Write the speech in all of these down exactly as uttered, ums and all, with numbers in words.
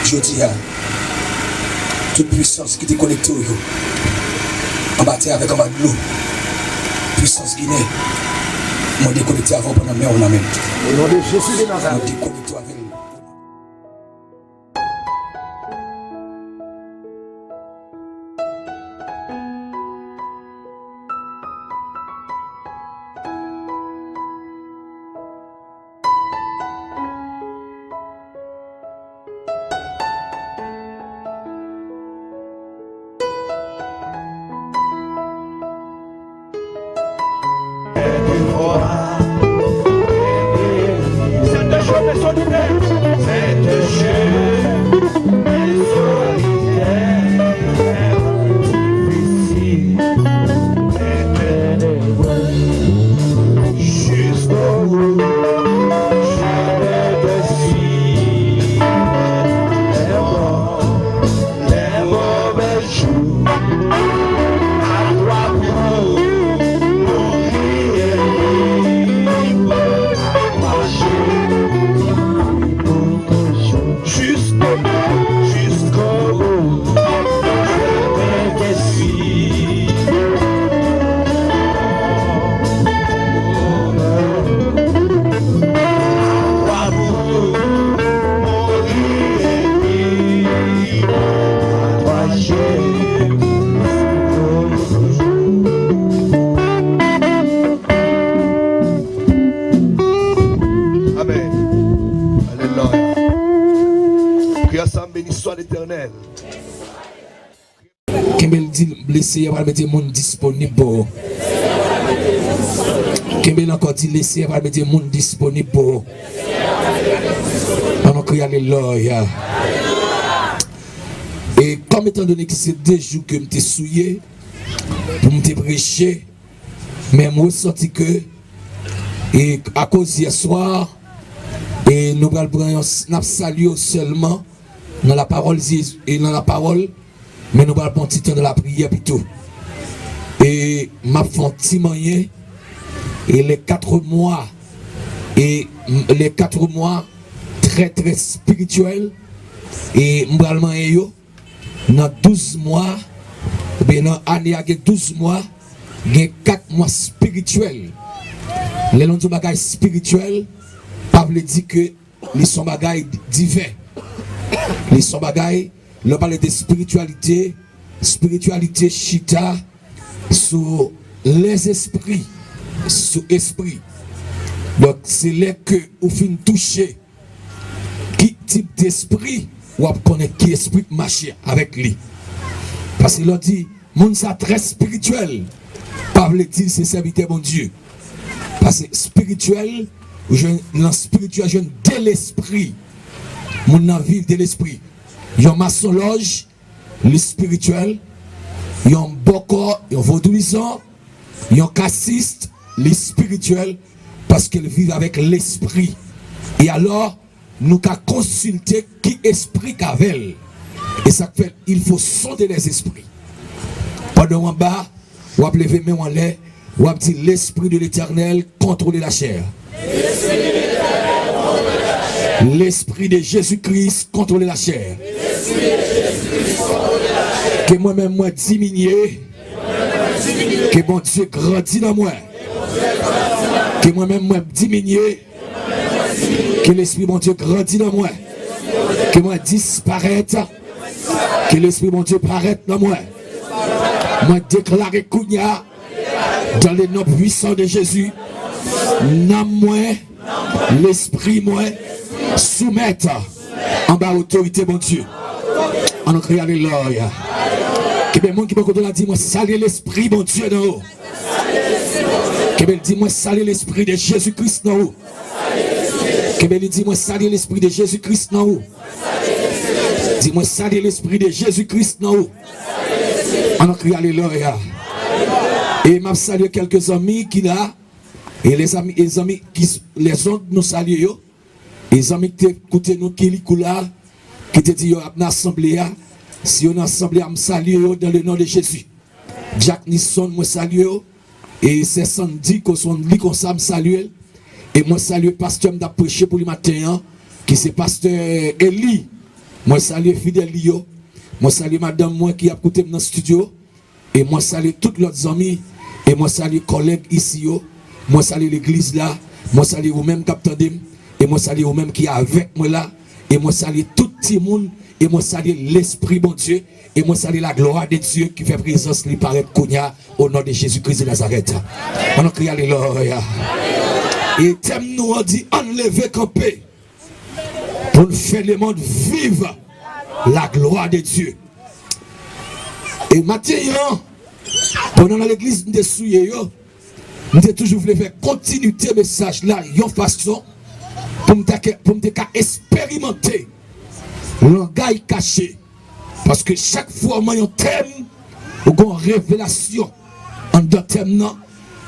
Jodi a, tout pwisans ki te konekte w yo, anba tè avèk anba dlo, pwisans Ginen, mwen dekonekte avè w pandan men w nan men m. O non de Jezi de Nazarèt. Mwen dekonekte w avè l. Amèn. Alelouya. Priyè sa, béni soit l'Éternel. Kenbe l, di l, Leseyè pral mete moun disponib pou ou. Kenbe l ankò, di, Leseyè pral mete moun disponib pou ou. An nou kriye alelouya. E kòm etan done ki se de jou ke m te souye pou m te preche, men m resanti ke, e akoz yè swa, e nou pral pran yon, n ap salye w sèlman nan lapawòl Jezi, e nan lapawòl, men nou pral pran ti tan nan lapriyè pito. E m ap fè yon ti manyen, e les quatre mois, e m- les quatre mois très très spirituels, e m pral manyen yo nan douz mwa, oubyen nan ane a gen douz mwa, gen kat mwa espirityèl. Lè nou di yon bagay espirityèl, pa vle di ke li se yon bagay diven. Li se yon bagay, lè w pale de espirityalite, espirityalite chita sou lèzespri, sou espri. Donk, se lè ke ou fin touche ki tip despri, w ap konnen ki espri k mache avèk li. Paske lè w di, moun sa trè espirityèl, pa vle di l se sèvitè Bondye. Paske espirityèl, ou jwenn, nan espirityèl, jwenn de lespri. Moun nan viv de lespri. Yon masonlòj, li espirityèl. Yon bòkò, yon vodouyizan, yon kasis, li espirityèl, paske l viv avèk lespri. E alò, nou ka konsilte ki espri k avè l. E sa k fè, il faut sonder les esprits. Pandan w anba, w ap leve men w anlè, w ap di, L'esprit de l'Éternel contrôle la chair. L'Esprit de Jésus-Christ contrôle la chair. Ke mwen menm mwen diminye, ke Bondye grandi nan mwen. Ke mwen menm mwen diminye, ke Lespri Bondye grandi nan mwen. Ke mwen disparèt, ke Lespri Bondye parèt nan mwen. Mwen deklare kounye a, dans le nom puissant de Jésus, nanm mwen, lespri mwen, soumèt anba otorite Bondye. An nou kriye alelouya. Kenbe moun ki bò kote w la, di, mwen salye Lespri Bondye nan ou. Kenbe l, di, mwen salye Lespri de Jezi Kris nan ou. Kenbe li, di, mwen salye Lespri de Jezi Kris nan ou. Di, mwen salye Lespri de Jezi Kris nan ou. An nou kriye alelouya. E m ap salye kèlke zanmi ki la. E lèzanmi, e zanmi ki s- lèzòt, nou salye yo. E zanmi ki te koute nou, ki li kou la, ki te di yo ap nan asanble a. Si yo nan asanble a, m salye yo dans le nom de Jésus. Jack Nisson, mwen salye w. E sè Sandy, Kosonn, li konsa, m salye l. E mwen salye pastè m t ap preche pou li maten an, ki se pastè Eli. Mwen salye fidèl li yo. Mwen salye madanm mwen ki ap koute m nan estidyo. E mwen salye tout lòt zanmi. E mwen salye kòlèg isi yo. Mwen salye legliz la. Mwen salye ou menm k ap tande m. E mwen salye ou menm ki avèk mwen la. E mwen salye tout timoun. E mwen salye Lespri Bondye. E mwen salye la gloire de Dieu ki fè prezans li parèt kounye a, o non de Jezi Kris de Nazarèt. Ann kriye alelouya. E tèm nou an di, ann leve kanpe pou n fè lemonn viv la gloire de Dieu. E maten an, pandan nan legliz m te souye yo, m te toujou vle fè kontinite mesaj la yon fason pou m ta ke, pou m te ka esperimante langay kache. Paske chak fwa w man yon tèm, ou gen yon revelasyon anndan tèm nan.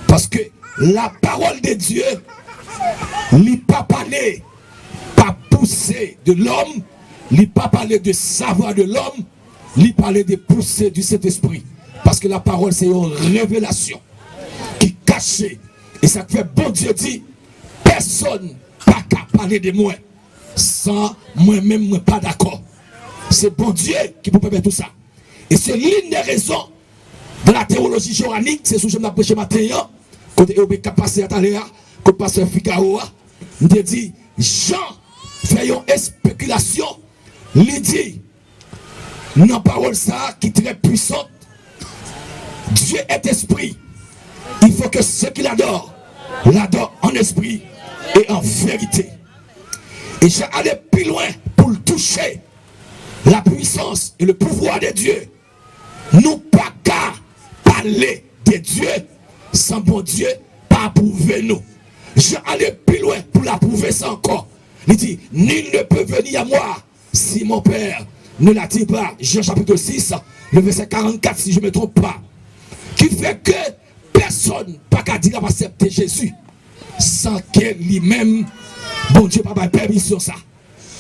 Paske la parole de Dieu, li pa pale pa pousse de l'homme, li pa pale de savoir de l'homme, li pale de pousse du Saint-Esprit. Paske la parole se yon revelasyon ki kache. E sa k fè Bondye di, pèsonn pa ka pale de mwen san mwen menm mwen pa dakò. Se Bondye ki pou pèmèt ou sa. E se l'une des raisons dans la théologie joranik, se sou jan m ap preche maten an, kote Eobe k ap pase a talè a, kot pastè Figaro a, m te di, Jan fè yon espekilasyon, li di, nan pawòl sa a ki trè pwisan, Dieu est esprit. Il faut que ceux qui l'adorent l'adorent en esprit et en vérité. E Jan ale pi lwen pou l touche la puissance et le pouvoir de Dieu. Nou pa ka pale de Dye san Bondye pa apwouve nou. Jan ale pi lwen pou l apwouve sa ankò. Li di, Nul ne peut venir à moi si mon Père ne l'attire pas. Jan chapitre six, le verset quarante-quatre, si je me trompe pas. Ki fè ke pèsonn pa ka di l ap aksepte Jezi san ke li menm, Bondye pa bay pèmisyon sa.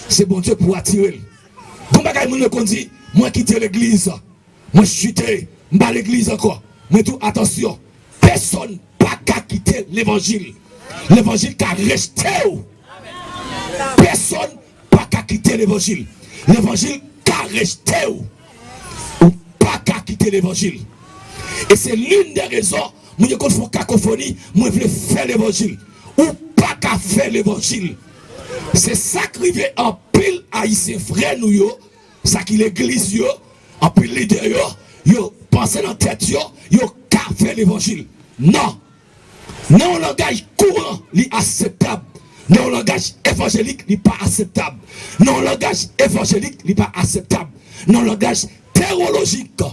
Se Bondye pou atire l. Gon bagay moun yo konn di, mwen kite legliz, mwen chite, m pa legliz ankò. Mwen di w, atansyon, pèsonn pa ka kite levanjil. Levanjil ka rejte w. Pèsonn pa ka kite levanjil. Levanjil ka rejte w. Ou pa ka kite levanjil. E se l'une des raisons moun yo konn fè kakofoni, mwen vle fè levanjil. Ou pa ka fè levanjil. Se sa k rive anpil Ayisyen frè nou yo, sa ki legliz yo, anpil lidè yo, yo panse nan tèt yo, yo ka fè levanjil. Non! Nan yon langaj kouran, li akseptab. Nan yon langaj evanjelik, li pa akseptab. Nan yon langaj evanjelik, li pa akseptab. Nan yon langaj tewolojik,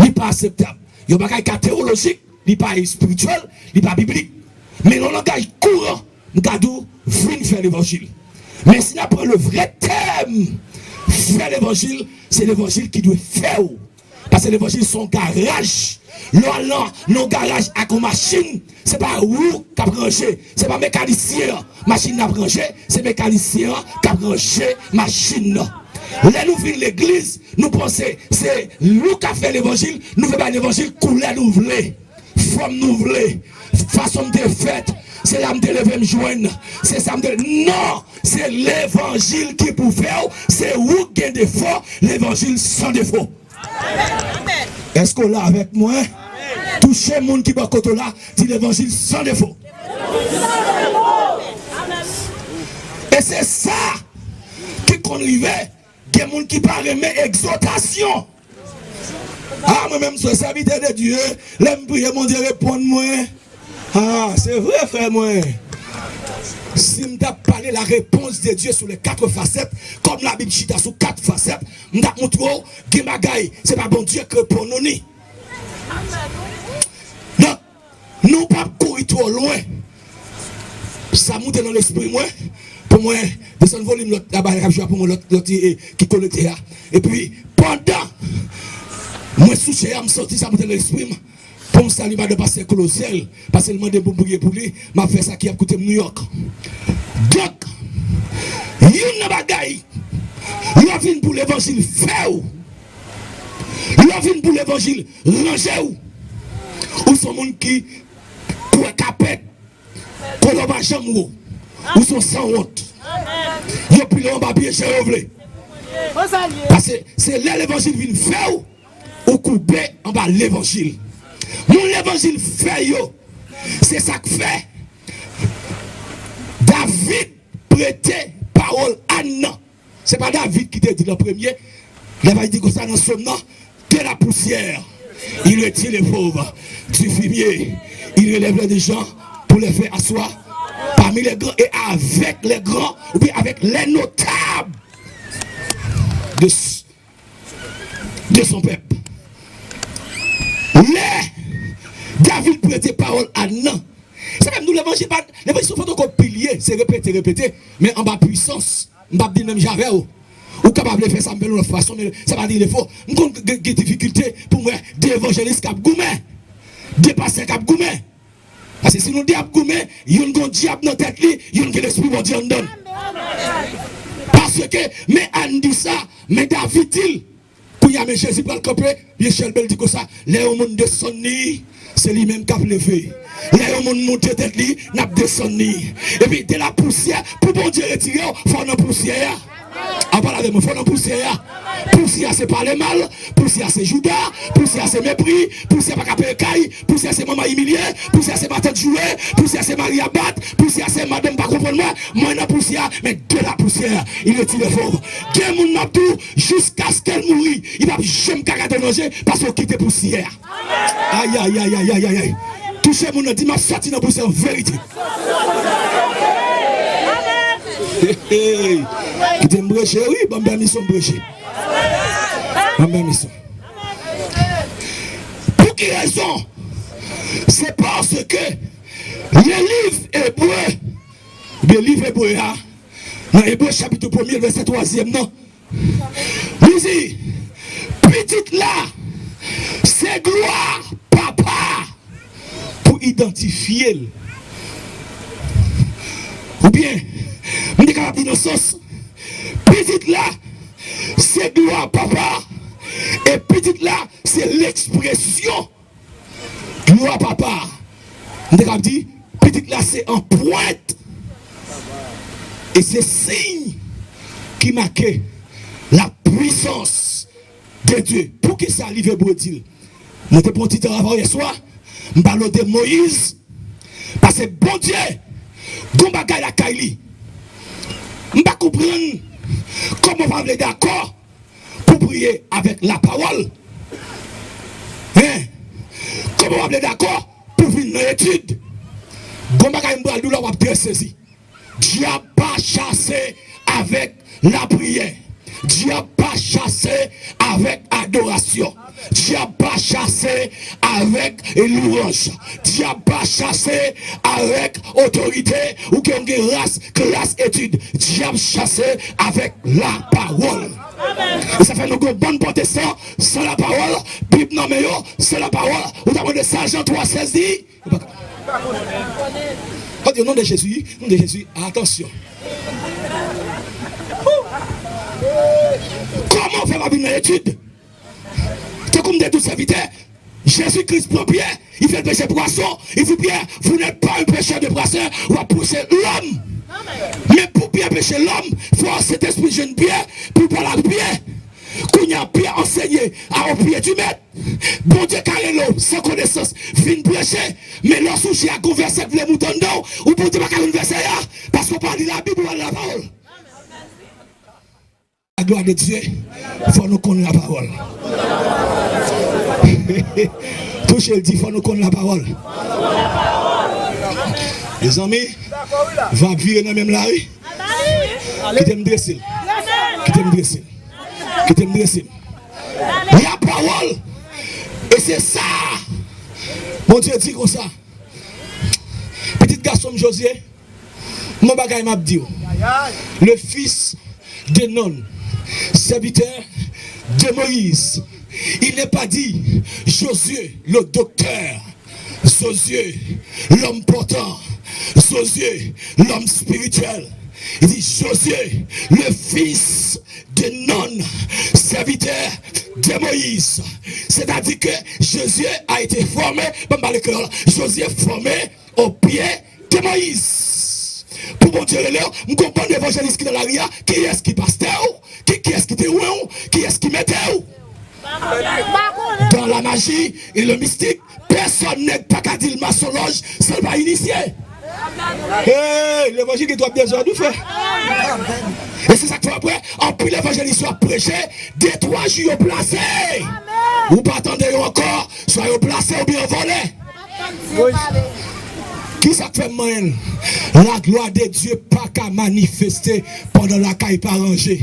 li pa akseptab. Yon bagay ka tewolojik, li pa espirityèl, li pa biblik. Men nan yon langaj kouran, m ka di w, vin fè levanjil. Men si n ap pran le vrè tèm, fè levanjil, se levanjil ki dwe fè w. Paske levanjil se yon garaj. Lè w al nan, nan yon garaj ak yon machin, se pa ou k ap ranje, se pa mekanisyen an machin nan ap ranje, se mekanisyen an k ap ranje machin nan. Lè nou vin legliz, nou panse se nou k ap fè levanjil, nou vle bay levanjil koulè nou vle, fòm nou vle, fason m te fèt, se la m te leve m jwenn, se sa m te. Non! Se levanjil ki pou fè w, se ou k gen defo, levanjil san defo. Èske w la avèk mwen? Touche moun ki bò kote w la, di levanjil san defo. E se sa ki konn rive, gen moun ki pa renmen egzòtasyon. A, mwen menm, se sèvitè de Dye, lè m priye, Bondye reponn mwen. A, se vre, frè mwen. Si m t ap pale la réponse de Dieu sur les quatre facettes, kòm Labib chita sou kat fasèt, m t ap montre w, gen bagay, se pa Bondye k reponn ou ni. Donk, nou p ap kouri twò lwen. Sa moute nan lespri mwen, pou mwen desann volim lòt, la bagay k ap jwe a pou mwen, lòt, lòt, e, ki konekte a. Epi, pandan mwen sou chè a, m santi sa moute nan lespri m. Pou m salye madan pastè Clausiel, paske l mande m pou m priye pou li, m ap fè sa ki ap koute m Nouyòk. Donk, youn nan bagay, lè w vin pou levanjil fè w, lè w vin pou levanjil ranje w, ou se yon moun ki kwè kapèt, kote w pa janm wo, ou se yon sanwont. Yo pile w anba pye jan yo vle. Paske se lè levanjil vin fè w, ou koube anba levanjil. Moun levanjil fè yo, se sa k fè David prete pawòl Ann nan. Se pa David ki te di l an premye. David di konsa nan Sòm nan, de la poussière, il retire les pauvres du fumier, il relève les gens pour les faire asseoir parmi les grands et avec les grands, ou bien avec les notables de, de son peuple. Lè David prete pawòl Ann nan, se menm nou levanjil pa, levanjil se yon fotokòpi li ye, se repete, repete, men anba pwisans. M p ap di l menm jan avè w. Ou kapab vle fè sa, m fè l yon lòt fason, men sa pa di defo. M konn gen, gen difikilte pou m wè de evanjelis k ap goumen, de pastè k ap goumen. Paske si nou de ap goumen, youn gon dyab nan tèt li, youn gen lespri Bondye anndan l. Paske, men Ann di sa, men David di l, kounye a, men Jezi pral kanpe, Michel Bell di konsa, lè yon moun desann li, se li menm k ap leve. Lè yon moun moute tèt li, n ap desann li. Epi de la poussière, pou Bondye retire w, fò w nan pousyè a. A, pale avè mwen, fò w nan pousyè a. Pousyè a se pale mal, pousyè a se jouda, pousyè a se mepri, pousyè a pa ka peye kay, pousyè a se manman imilye, pousyè a se matant joure, pousyè a se mari a bat, pousyè a se madanm pa konprann mwen, mwen nan pousyè a, men de la poussière, il retire fò. Gen moun m ap di w, jiskaske l mouri, li p ap janm ka gade w nan je, paske w kite pousyè a. Ayayayayayay. Touche moun nan, di, "M ap sòti nan pousyè an verite." Hey, hey. Kite m preche, wi, ban m pèmisyon m preche. Ban m pèmisyon. Pou ki rezon? Se paske le liv Ebre, oubyen liv Ebre a, nan Ebre chapit premye, vèsè twazyèm nan, li di, pitit la, se glwa papa pou idantifye l. Oubyen, m te kapab di nan sans, pitit la, se glwa papa, e pitit la, se lekspresyon glwa papa. M te kapab di, pitit la se anprent. E se siy ki make la puissance de Dieu. Poukisa liv Ebre di l? Mwen te pran ti tan avan yè swa, m pale w de Moyiz. Paske Bondye, gon bagay lakay li. M pa konprann kòman w pa vle dakò pou priye avèk lapawòl. Hein? Kòman w ap vle dakò pou vin nan etid? Gon bagay m pral di w la, w ap trè sezi. Dyab pa chase avèk lapriyè. Dyab pa chase avèk adorasyon. Dyab pa chase avèk louwanj. Dyab pa chase avèk otorite, ou gen, gen ras, klas, etid. Dyab chase avèk lapawòl. E sa fè nou gen yon bann pwotestan san lapawòl, Bib nan men yo, san lapawòl. Ou ta mande sa Jan twa sèz di? Ou pa ka. Kote yo, non de Jezi, non de Jezi, atansyon. Kòman w fè pa vin nan etid? Tankou m te di w sèvitè, Jezi Kris pran Pyè, li fè l peche pwason, li di Pyè, vous n'êtes pas un pêcheur de poissons, w ap pouse lòm. Men pou Pyè peche lòm, fò Sentespri jwenn Pyè, pou l pale ak Pyè. Kounye a, Pyè ansenye a o pye di mèt. Bondye ka rele w san konesans, vin preche, men lè w sou je a gon vèsè k vle moute anndan w, ou Bondye pa ka vin vèsè a, paske w pa li Labib, ou pa li lapawòl. La gloire de Dieu, fò nou konn lapawòl. Touche l, di, fò nou konn lapawòl. Mezanmi, van ap vire nan men m la, wi. Kite m drese l. Kite m drese l. Kite m drese l. Lapawòl. E se sa Bondye di konsa. Pitit gason m Jozye, yon bagay m ap di w. Le fils de Nun, serviteur de Moïse. Il n'est pas dit Josué, le docteur. Josué, l'homme portant. Josué, l'homme spirituel. Il dit Josué, le fils de Nun, serviteur de Moïse. C'est-à-dire que Josué a été formé, ban m pale kreyòl, Josué formé au pied de Moïse. Pou Bondye rele w, m gon bann evanjelis ki nan lari a, kiyès ki pastè w? Ki, kiyès ki te wè w? Kiyès ki mete w? Dans la magie et le mystique, pèsòn nèg pa ka di l masonlòj san l pa inisye. Hey, levanjil gen twòp dezòd wi frè. E se sa k fè w ap wè anpil evanjelis yo ap preche, de twa jou yo plase. Ou pa tande yo ankò, swa yo plase oubyen yo vole. Kisa k fè m manyen l? Laglwa de Dye pa ka manifeste pandan lakay pa ranje.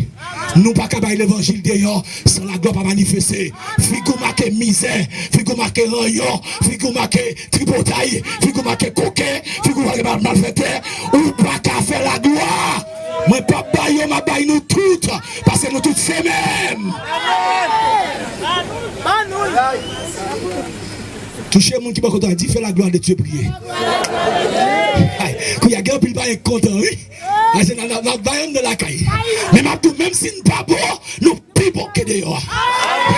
Nou pa ka bay levanjil deyò san laglwa pa manifeste. Figi w make mizè, figi w make ranyon, figi w make tripotay, figi w make koken, figi w make mal-, malfektè, ou pa ka fè laglwa. Mwen p ap bay yo, m ap bay nou tout, paske nou tout se menm. Touche moun ki bò kote w, di fè la gloire de Dieu priye. Ay, kounye a gen anpil payen k kontan wi. Ay, se nan, nan, nan bay anndan lakay. Men m ap di w, menm si n pa bon, nou pi bon ke deyò a.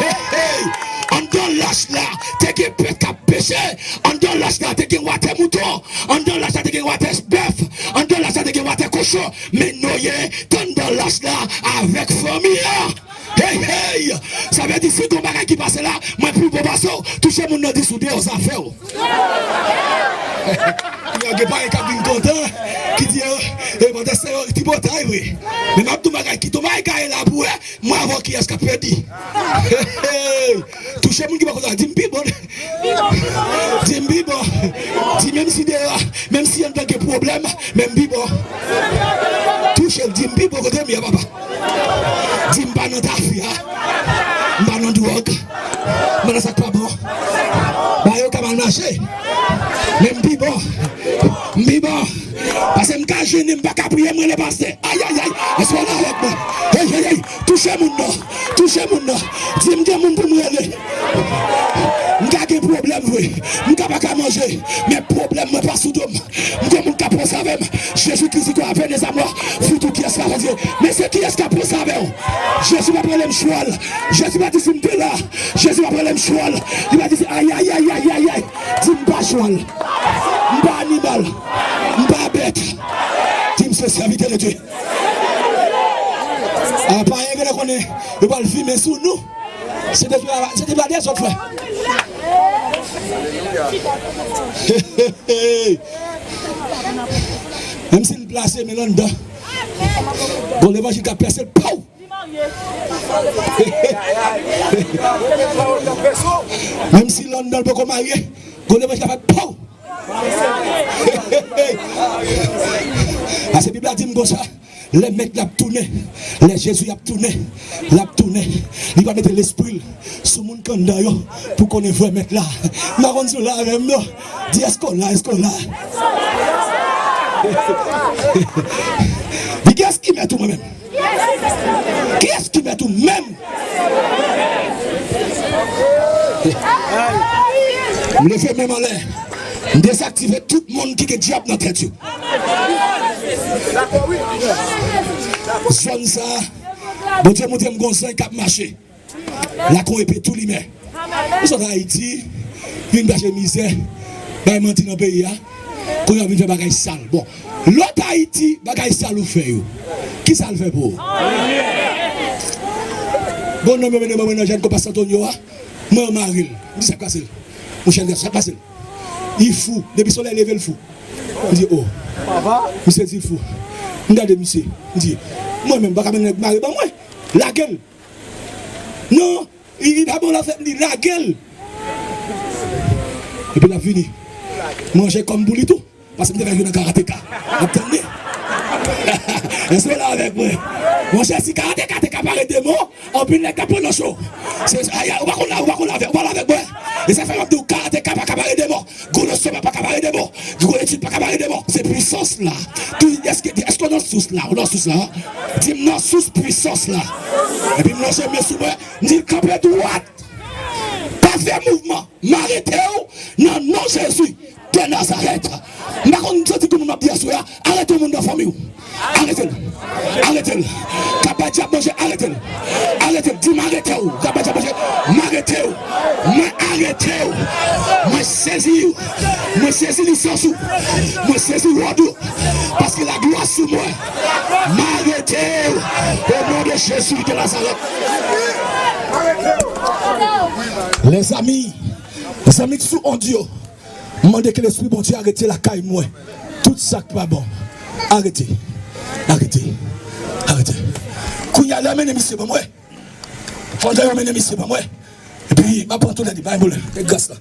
Hey, hey. Anndan lach la, te gen pèp k ap peche. Anndan lach la, te gen watè mouton. Anndan lach la, te gen watè bèf. Anndan lach la, te gen watè kochon. Men Noye te anndan lach la avèk fanmi an. Hey, hey! Sa vle di, si gon bagay ki pase la, mwen pi bon pase w, touche moun nan, di sou deyò zafè w. Kounye a gen payen k ap vin kontan, ki di, e, e, pastè yo, tripotay vre. Men m ap di w bagay, kite yon bagay gaye la pou wè, mwen avè w kiyès k ap pèdi. Hey, hey! Touche moun ki bò kote w, di m pi bon. Di m pi bon. Di menm si deyò, menm si anndan gen pwoblèm, men m pi bon. Touche l, di m pi bon kote m ye, papa. Di m pa nan tafya, m pa nan dwòg, m pa nan sa k pa bon. Bagay yo ka mal mache, men m pi bon. M pi bon. Paske m ka jennen, m pa ka priye, m rele pastè. Ayayay, èske w la avèk mwen? Hey, hey, hey, touche moun nan, touche moun nan. Di m gen moun pou m rele. M ka gen pwoblèm vre, m ka pa ka manje, men pwoblèm mwen pa sou do m. M gen moun k ap pran save m. Jezi Kris di, a venez à moi, vous tous qui êtes fatigués. Men se kiyès k ap pran save w? Jezi p ap rele m chwal. Jezi p ap di si m te la. Jezi p ap rele m chwal. Li p ap di, ayayayayay. Di m pa chwal. M pa animal. M pa bèt. Di m se sèvitè de Dye. A, payen genlè konnen yo pral fimen sou nou. Se te, se te pa dezòd, frè. Menm si l plase, men l anndan. Gon levanjil k ap pèse l, pow! Menm si l anndan, l poko marye, gon levanjil k ap fè, pow! Paske Bib la di m konsa, lè Mèt la ap tounen, lè Jezi ap tounen, l ap tounen, li va mete lespri l sou moun k anndan yo pou konnen vrè Mèt la. M pa konn si w la avè m non. Di, èske w la, èske w la? Di, kiyès ki mèt ou, mwen menm? Kiyès ki mèt ou menm? M leve men m anlè. M dezaktive tout moun ki gen dyab nan tèt yo. Zòn sa a, Bondye montre m gon zanj k ap mache. L ak yon epe tou limen. Ou sot Ayiti, vin chache mizè, bay manti nan peyi a. Kounye a w vin fè bagay sal. Bon, lòt Ayiti, bagay sal ou fè yo, kisa l fè pou ou? Bon, nonm yo mennen ban mwen nan jèn konpa Santonyo a, mwen mare l. M di, sa k pase l? Monchè, sa k pase l? Li fou. Depi solèy leve, l fou. M di, o. Misye di l fou. M gade misye. M di, mwen menm, m pa ka mennen nèg mare ban mwen. Lage l. Non, li, li pa bon lafè, m di, lage l. Epi l ap vini. Manje kòm pou li tou. Paske m te fè jwe nan karateka. N ap tann li. Èske w la avèk mwen? Monchè, si karateka te ka pare demon, anpil nèg t ap pran nan cho. Se, ay, ay, ou pa konn la, ou pa konn la avèk, ou pa la avèk mwen. E sa fè m ap di w, karateka pa ka pare demon. Gwo leson pa ka pare demon. Gwo etid pa ka pare demon. Se pwisans la. Tou, èske, èske w nan sous la? Ou nan sous la? Di m nan sous pwisans la. Epi m lonje men sou mwen. M di l kanpe dwat. Pa fè mouvman. M arete w nan non Jezi de Nazarèt. M pa konn, m santi gon moun m ap di aswè a, arete yon moun nan fanmi w. Arete l. Arete l. K ap bay dyab manje, arete l. Arete l. Di m arete w. K ap bay dyab manje. M arete w. Mwen arete w. Mwen sezi w. Mwen sezi lisans ou. Mwen sezi wòd ou. Paske la glwa sou mwen. M arete w o non de Jezi de Nazarèt. Lèzanmi, zanmi k sou ond yo, m mande ke Lespri Bondye arete lakay mwen tout sa k pa bon. Arete. Arete. Arete. Kounye a, lè mennen misye ban mwen. Pandan yo mennen misye ban mwen. Epi, m ap pran tou lè li, pa gen pwoblèm. Gen gras la.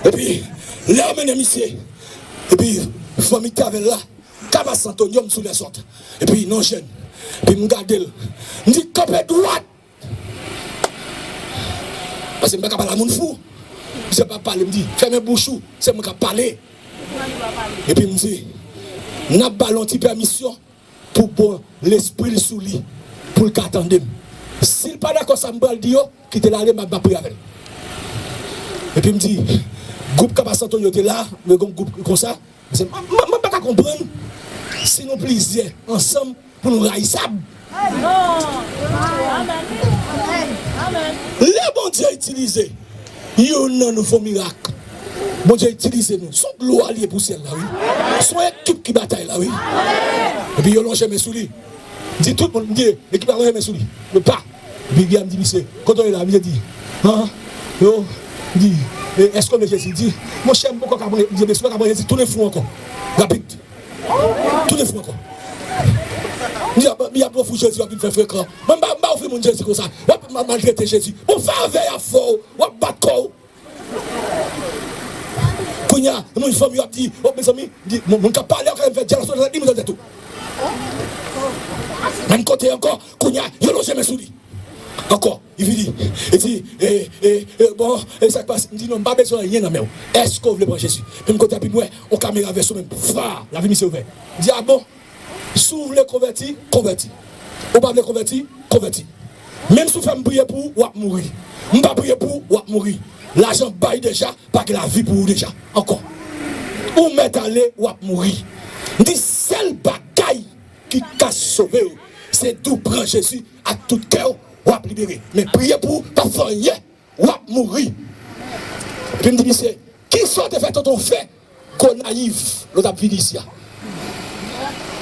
Epi, lè yo mennen misye, epi, fanmi k t avè l la, Kaba Santonyo, m sou lèzòt. Epi, non jèn. Epi, m gade l. M di, kanpe dwat! Paske m pa ka pale a moun fou. Misye pa pale, m di, fèmen bouch ou, se mwen k ap pale. Epi m di, n ap ba l yon ti pèmisyon pou bon lespri l sou li, pou l ka tande m. Si l pa dakò sa m pral di yo, kite l ale, m ap, m ap priye avè l. Epi m di, gwoup Kaba Santonyo te la, men gen gwoup konsa, se, m, m, m pa ka konprann si nou plizyè ansanm pou nou rayisab. Lè Bondye itilize youn nan nou fè yon mirak, Bondye itilize nou. Se yon glwa li ye pou syèl la, wi. Se yon ekip ki batay la, wi. Epi yo lonje men sou li. Di tout moun, m di, ekip la lonje men sou li. Yo pa. Epi Guy a m di, misye, kote w ye la? Misye di, han? Yo di, e, èske w vle Jezi? Di, monchè, m poko ka pran, m di, mesye, w pa ka pran Jezi, tounen fou ankò. Rapid. Tounen fou ankò. M di, y ap, y ap ofri Jezi, w ap vin fè frekan. Mwen, m pa, m pa ofri moun Jezi konsa. W ap ma-, maltrete Jezi. Bon, favè y ap fè w, w ap bat kò w. Kounye a, moun fanmi yo ap di, o, mezanmi, di, moun, moun k ap pale, yo ka fè dyalòg sou tèt li, moun tèt ou. Menm kote ankò, kounye a, yo lonje men sou li. Ankò, li vini, li di, e, e, e, bon, e sa k pase? M di, non, m pa bezwen anyen nan men w. Èske w vle pran Jezi? Menm kote a pi lwen, on kamera vè sou men m, fa, lavi misye ouvè. M di, a bon? Si w vle konvèti, konvèti. Ou pa vle konvèti, konvèti. Menm si w fè m priye pou ou, w ap mouri. M pa priye pou ou, w ap mouri. Lajan bay deja, pa gen lavi pou ou deja. Ankò. Ou mèt ale, w ap mouri. M di sèl bagay ki ka sove w, se di w pran Jezi ak tout kè w, w ap libere. Men priye pou ou, p ap fè anyen. W ap mouri. Epi m di misye, kisa w te fè tonton fè Gonayiv lè w t ap vin isi a?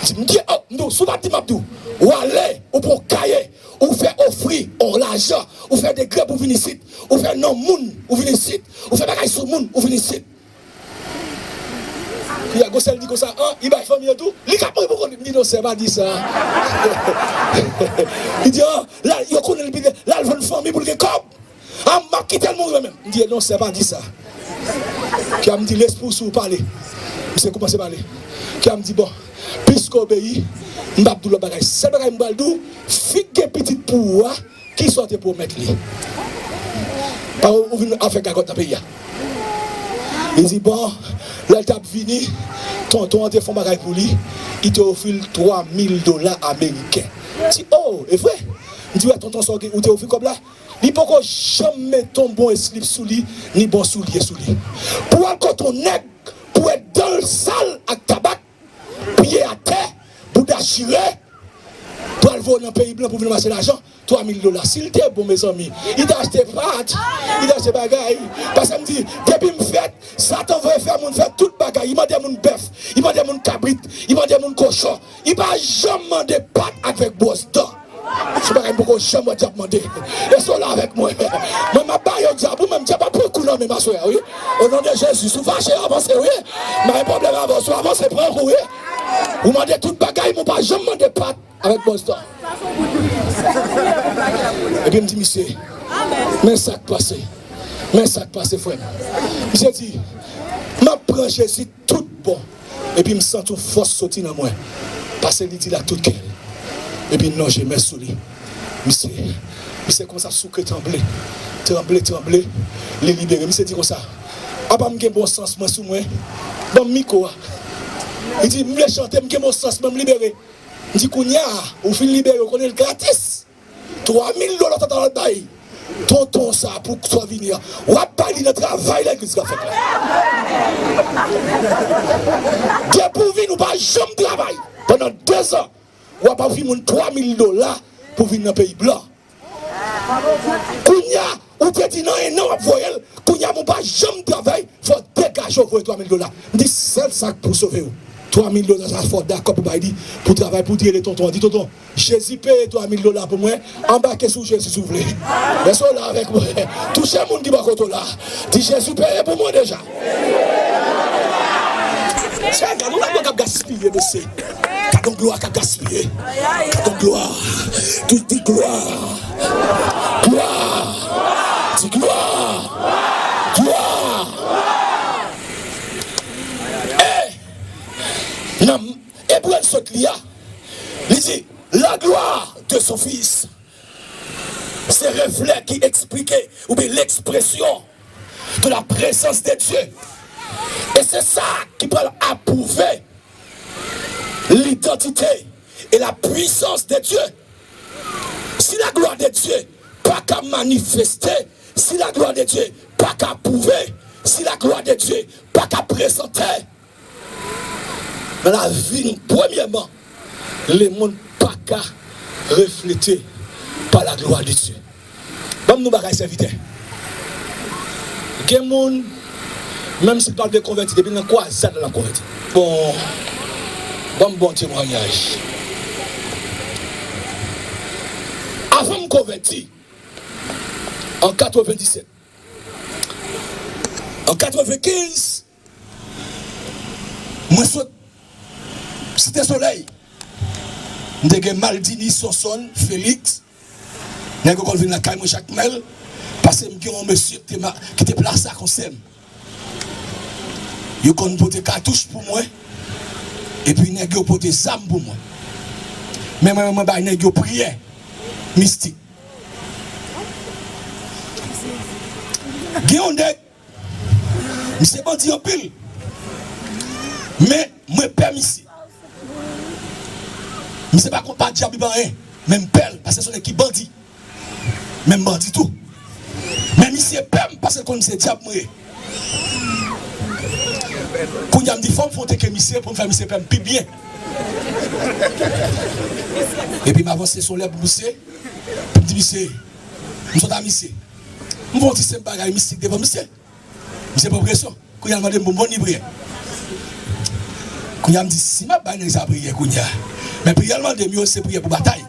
Li di m, di, o, m di w, si w pa t di m ap di w, w ale, ou pran kaye, ou fè ofri, on lajan, ou fè degre pou w vin isit, ou fè non moun, ou vin isit, ou fè bagay sou moun, ou vin isit. Kounye a, gon sè l di konsa, an, li bay fanmi yo tou, li k ap mouri pou kont li. M di, non, sè, pa di sa. Li di, an, la, yo konnen l pi, l al vann fanmi pou l gen kòb. A, m ap kite l mouri mwen menm. M di, non, sè, pa di sa. Kè a m di, lespri w si w pale. Misye koumanse pale. Kè a m di, bon, piske w obeyi, m p ap di w lòt bagay. Sèl bagay m pral di w, fi k gen pitit pou ou a, kisa w te pwomèt li? Pa ou, ou vin ap fè gagòt nan peyi a. Li di, bon, lè l t ap vini, tonton an te fè yon bagay pou li, li te ofri l twa mil dola ameriken. M di, o, e vre? M di, wè, tonton sa w gen, ou te ofri kòb la? Li poko janm met on bon eslip sou li, ni bon soulye sou li. Pou w al kote on nèg, pou wè dan l sal ak tabak, pye atè, bouda chire, pral voye w nan peyi blan pou vin ranmase lajan, twa mil dola. Si l te bon, mezanmi, li ta achte pat, li ta achte bagay. Paske m di, depi m fèt, Satan voye fè moun fè tout bagay. Li mande moun bèf, li mande moun kabrit, li mande moun kochon. Li pa janm mande pat avèk bwòs dan. Se bagay m poko janm wè dyab mande. Èske w la avèk mwen? Mwen, m ap ba yo dyab, ou menm dyab ap pran kou nan men m aswè a, wi. O non de Jezi, si w fache, avanse, wi. M pa gen pwoblèm avè w, si w avanse, pran kou, wi. Ou mande tout bagay, men w pa janm mande pat avèk bwòs dan. Epi m di misye, men sa k pase. Men sa k pase, frè m. Misye di, m ap pran Jezi tout bon. Epi m santi yon fòs soti nan mwen. Pase li di l ak tout kè l. Epi l lonje men sou li. Misye, misye kòmanse ap souke, tranble. Tranble, tranble. Li libere. Misye di konsa, apa m gen bon sans mwen sou mwen? Ban m mikwo a. Li di, m vle chante, m gen bon sans mwen, m libere. M di, kounye a, ou fin libere, ou konnen l gratis. Twa mil dola w ta pral bay tonton sa pou sa w vini an, w ap bay li nan travay legliz k ap fèt la. Depi w vin, ou pa janm travay. Pandan dezan, w ap ofri moun twa mil dola pou vin nan peyi blan. Kounye a, ou te di nan en an w ap voye l. Kounye a, men w pa janm travay, fò w degaje w voye twa mil dola. M di, sèl sa k pou sove w, twa mil dola sa fò w dakò pou bay li, pou travay, pou di rele tonton an. Di, "Tonton, Jezi peye twa mil dola pou mwen, anbake sou Jezi si w vle." Èske w la avèk mwen? Touche moun ki bò kote w la. Di, "Jezi peye pou mwen deja." Chè, gade yon laglwa k ap gaspiye, mesye. Gade yon glwa k ap gaspiye. Gade yon glwa. Di, di glwa. Glwa. Di glwa. Glwa. E, nan Ebre sot li a, li di, la gloire de son Fils. Se reflè ki eksplike, oubyen l'expression de la présence de Dieu. E se sa ki pral apwouve l'identité et la puissance de Dieu. Si la gloire de Dieu pa ka manifeste, si la gloire de Dieu pa ka pwouve, si la gloire de Dieu pa ka prezante, nan lavi nou, premyèman, lemonn pa ka reflete pa la gloire de Dieu. Ban m nou bagay, sèvitè. Gen moun, menm si l pa vle konvèti, depi l nan kwazad la, l ap konvèti. Bon, ban m bon temwayaj. Avan m konvèti, an katrevenndisèt, an katrevenkenz, mwen sot Site Solèy. M te gen Maldini, Sonson, Felix. Nèg yo konn vin lakay mwen chak Nwèl, paske m gen yon mesye ki te ma-, ki te plase a konsèy m. Yo konn pote katouch pou mwen, epi nèg yo pote zam pou mwen. Men mwen, mwen bay nèg yo priyè mistik. Gen yon nèg, misye bandi anpil. Men mwen pè misye. Misye pa konn pa dyab li pa anyen. Men m pè l, paske se yon nèg ki bandi. Men m bandi tou. Men misye pè m, paske l konn se dyab mwen ye. Kounye a m di, fò m fè yon teke misye pou m fè misye pè m pi byen. Epi m avanse Solèy pou misye, pou m di misye, m sot a misye. M fè yon ti senp bagay mistik devan misye. Misye pran presyon. Kounye a l mande m pou m ban li priyè. Kounye a m di, si m ap bay nèg sa priyè kounye a, men priyè l mande m yo, se priyè pou batay.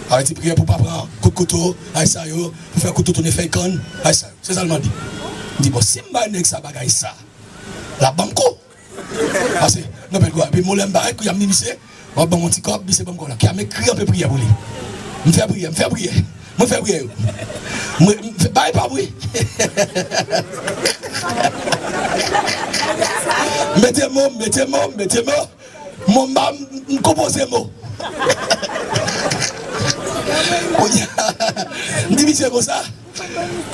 Sa vle di priyè pou pa pran kout kouto, ay sa yo, pou fè kouto tounen fèy kann, ay sa yo. Se sa l mande. M di, bon, si m bay nèg sa bagay sa, l ap ban m kou. Pase, nan bèl gwa. Epi mwen lè m bay, kounye a m di misye, w ap ban m yon ti kòb, misye ban m kòb la. Kounye a m ekri anpe priyè pou li. M fè priyè, m fè priyè. Mwen fè priyè yo. Mwen, m fè, bay pa wi. Mete mo, mete mo, mete mo. Mo m ba, m, m konpoze mo. Kounye a, m di misye konsa,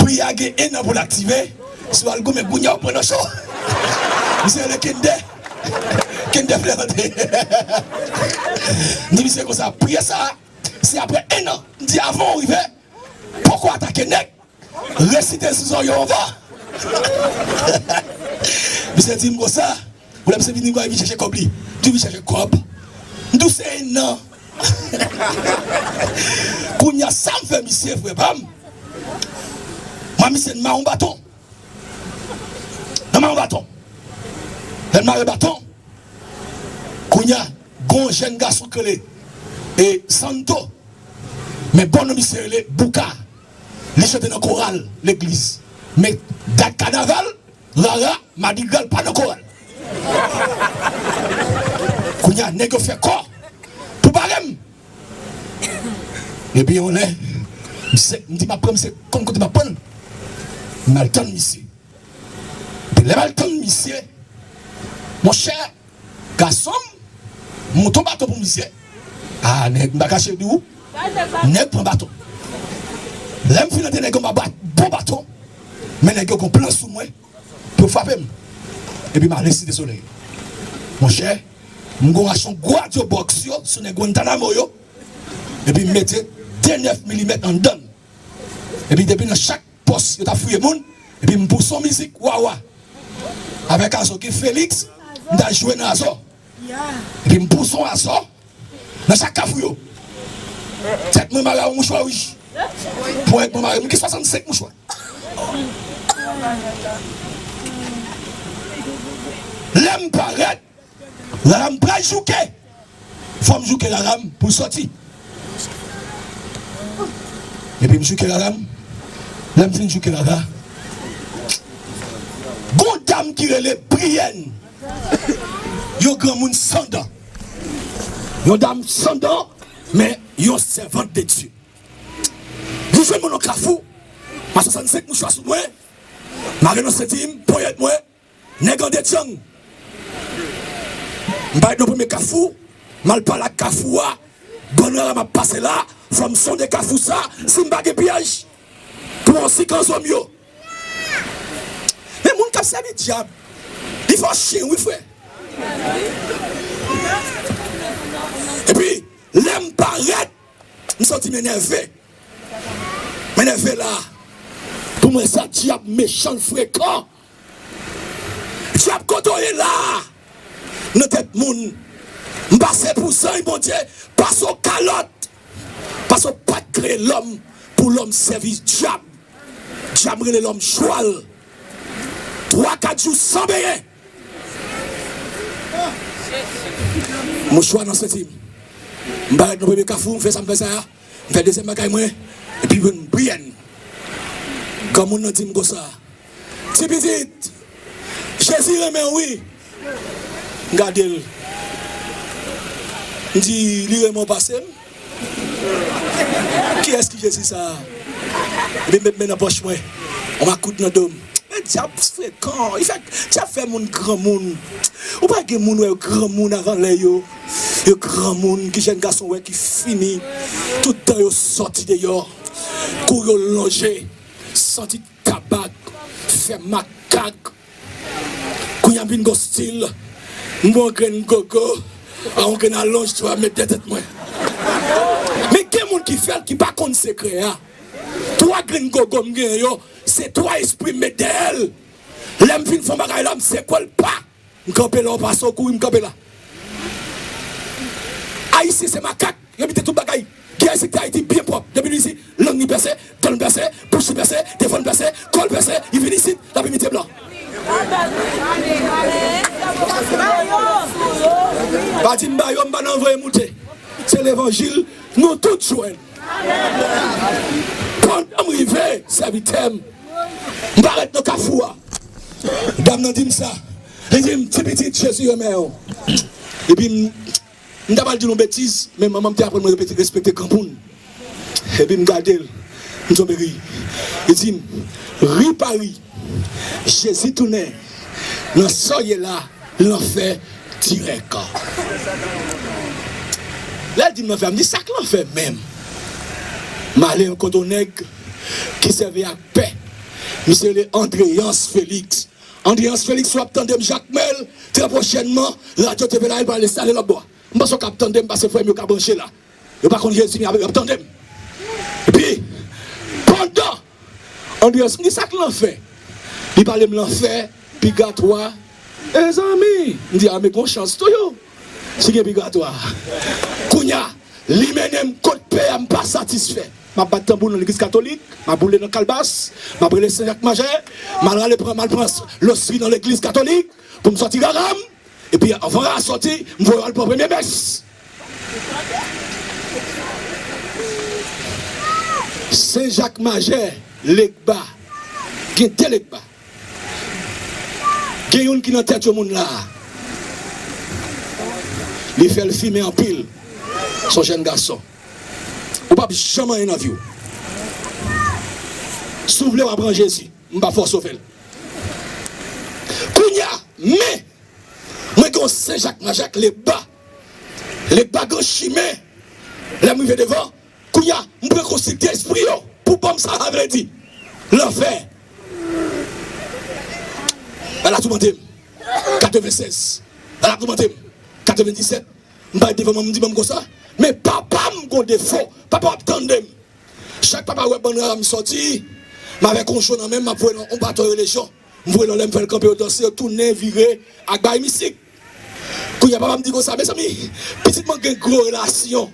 priyè a gen en an pou l aktive. Si w al goumen kounye a, w pran nan cho. Misye rele Kende. Kende Flewante. M di misye konsa, priyè sa, se apre en an. M di, avan w rive, poko atake nèg. Resite sou zòrye w anvan. Misye di m konsa, ou lè misye vini, m vin chèche kòb li. M di, vin chèche kòb. M di w se en an. Kounye a, sa m fè misye, frè pa m. Mwen, misye, m mare yon baton. Nan mare yon baton. Lè m mare baton, kounye a, gon jèn gason k rele, e, Santo. Men bon non misye rele Bouka. Li chante nan koral legliz. Men dat kanaval, rara, madigra, l pa nan koral. Kounye a, nèg yo fè kò pou bare m. Epi yon lè, misye, m di m ap pran misye, konn kote m ap pran l. M al tann misye. Epi lè m al tann misye, monchè, gason m, m monte yon baton pou misye. A, nèg, m pa kache di w, nèg pran baton. Lè m fin antre, nèg yo, m ap bat bon baton. Men nèg yo gon plan sou mwen pou yo frape m. Epi m ale Site Solèy. Monchè, m gon rachon gwo radyo bòks yo sou nèg Guantanamo yo. Epi m mete de nèf milimèt anndan l. Epi depi nan chak pòs yo t ap fouye moun, epi m pouse yon mizik wawa. Avèk Azò, gen Felix, m t al jwe nan Azò. Epi m pouse yon Azò nan chak kafou yo. Tèt mwen mare ak yon mouchwa wouj. Ponyèt mwen mare, m gen swasannsenk mouchwa. Lè m parèt, Rara m pral jouke. Fò m jouke Rara m pou l sòti. Epi m jouke Rara m. Lè m fin jouke Rara, gon dam ki rele Briyèn. Yon granmoun san dan. Yon dam san dan, men yon sèvant de Dye. Li jwenn mwen nan kafou. M a swasannsenk mouchwa sou mwen. Mare nan senti m, ponyèt mwen. Nèg an detyang. M parèt nan premye kafou. M al pale ak kafou a. Bann rara m ap pase la. Fò m sonde kafou sa. Si m pa gen pyèj pou yon sikan zòm yo. Men moun k ap sèvi dyab, li fè w chen wi, frè. Epi, lè m parèt, m santi m enève. M enève la. Pou mwen, sa dyab mechan, l frekan. Dyab, kote w ye la? Nan tèt moun. M pase pou zanj Bondye, pase w kalòt. Paske w pa t kreye lòm pou lòm sèvi dyab. Dyab rele lòm chwal. Twa, kat jou san benyen. Mouchwa nan senti m. M parèt nan premye kafou, m fè sa m fè sa a. M fè dezyèm bagay mwen. Epi m Briyèn. Granmoun nan di m konsa. Ti pitit, Jezi renmen w wi. M gade l. M di, li renmen w pase m? Kiyès ki Jezi sa a? Epi m met men nan pòch mwen. On makout nan do m. Men dyab frekan. Li fè, dyab fè moun granmoun. Ou pa gen moun wè yo granmoun avan lè yo. Yo granmoun, ki jèn gason wè ki fini. Tout dan yo sòti deyò. Kou yo lonje. Santi tabak, fè makak. Kounye a m vin gon stil, m gon grenn gogo, a yon grenn alonj twa mèt dèyè tèt mwen. Men gen moun ki fè l ki pa konn sekrè a. Twa grenn gogo m genyen yo, se twa espri m met dèyè l. Lè m fin fè yon bagay la, m sekwe l pa. M kanpe la, w pase w kouri, m kanpe la. Ayisyen se makak, yo mete tout bagay. Gen Ayisyen ki te Ayiti byen pwòp. Depi li isit, lang li pèse, dan l pèse, bouch li pèse, telefòn pèse, kò l pèse, li vin isit, l ap imite blan. Pa di m ba yo, m pa nan voye moute. Se levanjil, nou tout jwenn. Pandan m rive, sèvitè m, m parèt nan kafou a. Dam nan di m sa. Li di m, "Ti pitit, Jezi renmen w." Epi m, m ta pral di l yon betiz, men manman m te aprann mwen repete, respekte granmoun. Epi m gade l, m tonbe ri. Li di m, "Ri pa ri. Jezi tounen nan sa w ye la, lanfè dirèk." Lè l di m lanfè, m di, "Sa k lanfè menm?" M ale yon kote yon nèg ki sèvi ak pè. Misye rele Andréas Félix. Andréas Félix, w ap tande m, Jakmèl, trè pwochènman, radyo T V la, li pral enstale lòt bò a. M panse w ka ap tande m, paske frè m yo ka branche la. Yo pa konn Jezi, men y ap tande m. Epi, pandan Andréas, m di, "Sa k lanfè?" Li pale m lanfè, pigatwa. Mezanmi, m di, "A, men gon chans tou yo. Si gen pigatwa." Kounye a, li mennen m kot pè a, m pa satisfè. M ap bat tanbou nan legliz katolik, m ap boule nan kalbas, m ap rele Sen Jak Majè, m al rale pran, m al pran losri nan legliz katolik pou m sòti rara m. Epi anvan rara sòti, m voye al pran premye mès. Sen Jak Majè, Legba. Gen de Legba. Gen youn ki nan tèt yon moun la. Li fè l fimen anpil. Se yon jèn gason. Ou p ap janm anyen nan vi w. Si w vle w ap pran Jezi, m pa fòse w fè l. Kounye a, men, mwen gen yon Sen Jak Majè, Legba. Legba gen chimen. Lè m rive devan, kounye a, m pran konsilte espri yo pou ban m sa sa vle di. Lanfè. Bagay la toumante m. Katrevennsèz. Bagay la toumante m. Katrevendisèt. M parèt devan manman m, m di manman m konsa, "Men papa m gon defo. Papa w ap tande m." Chak papa wè bann rara m sòti, m avèk yon cho nan men m, m ap voye nan yon baton rele Jan. M voye lò lè m fè l kanpe, yo danse, yo tounen, vire, ak bay mistik. Kounye a papa m di konsa, mezanmi, pitit mwen gen gwo relasyon.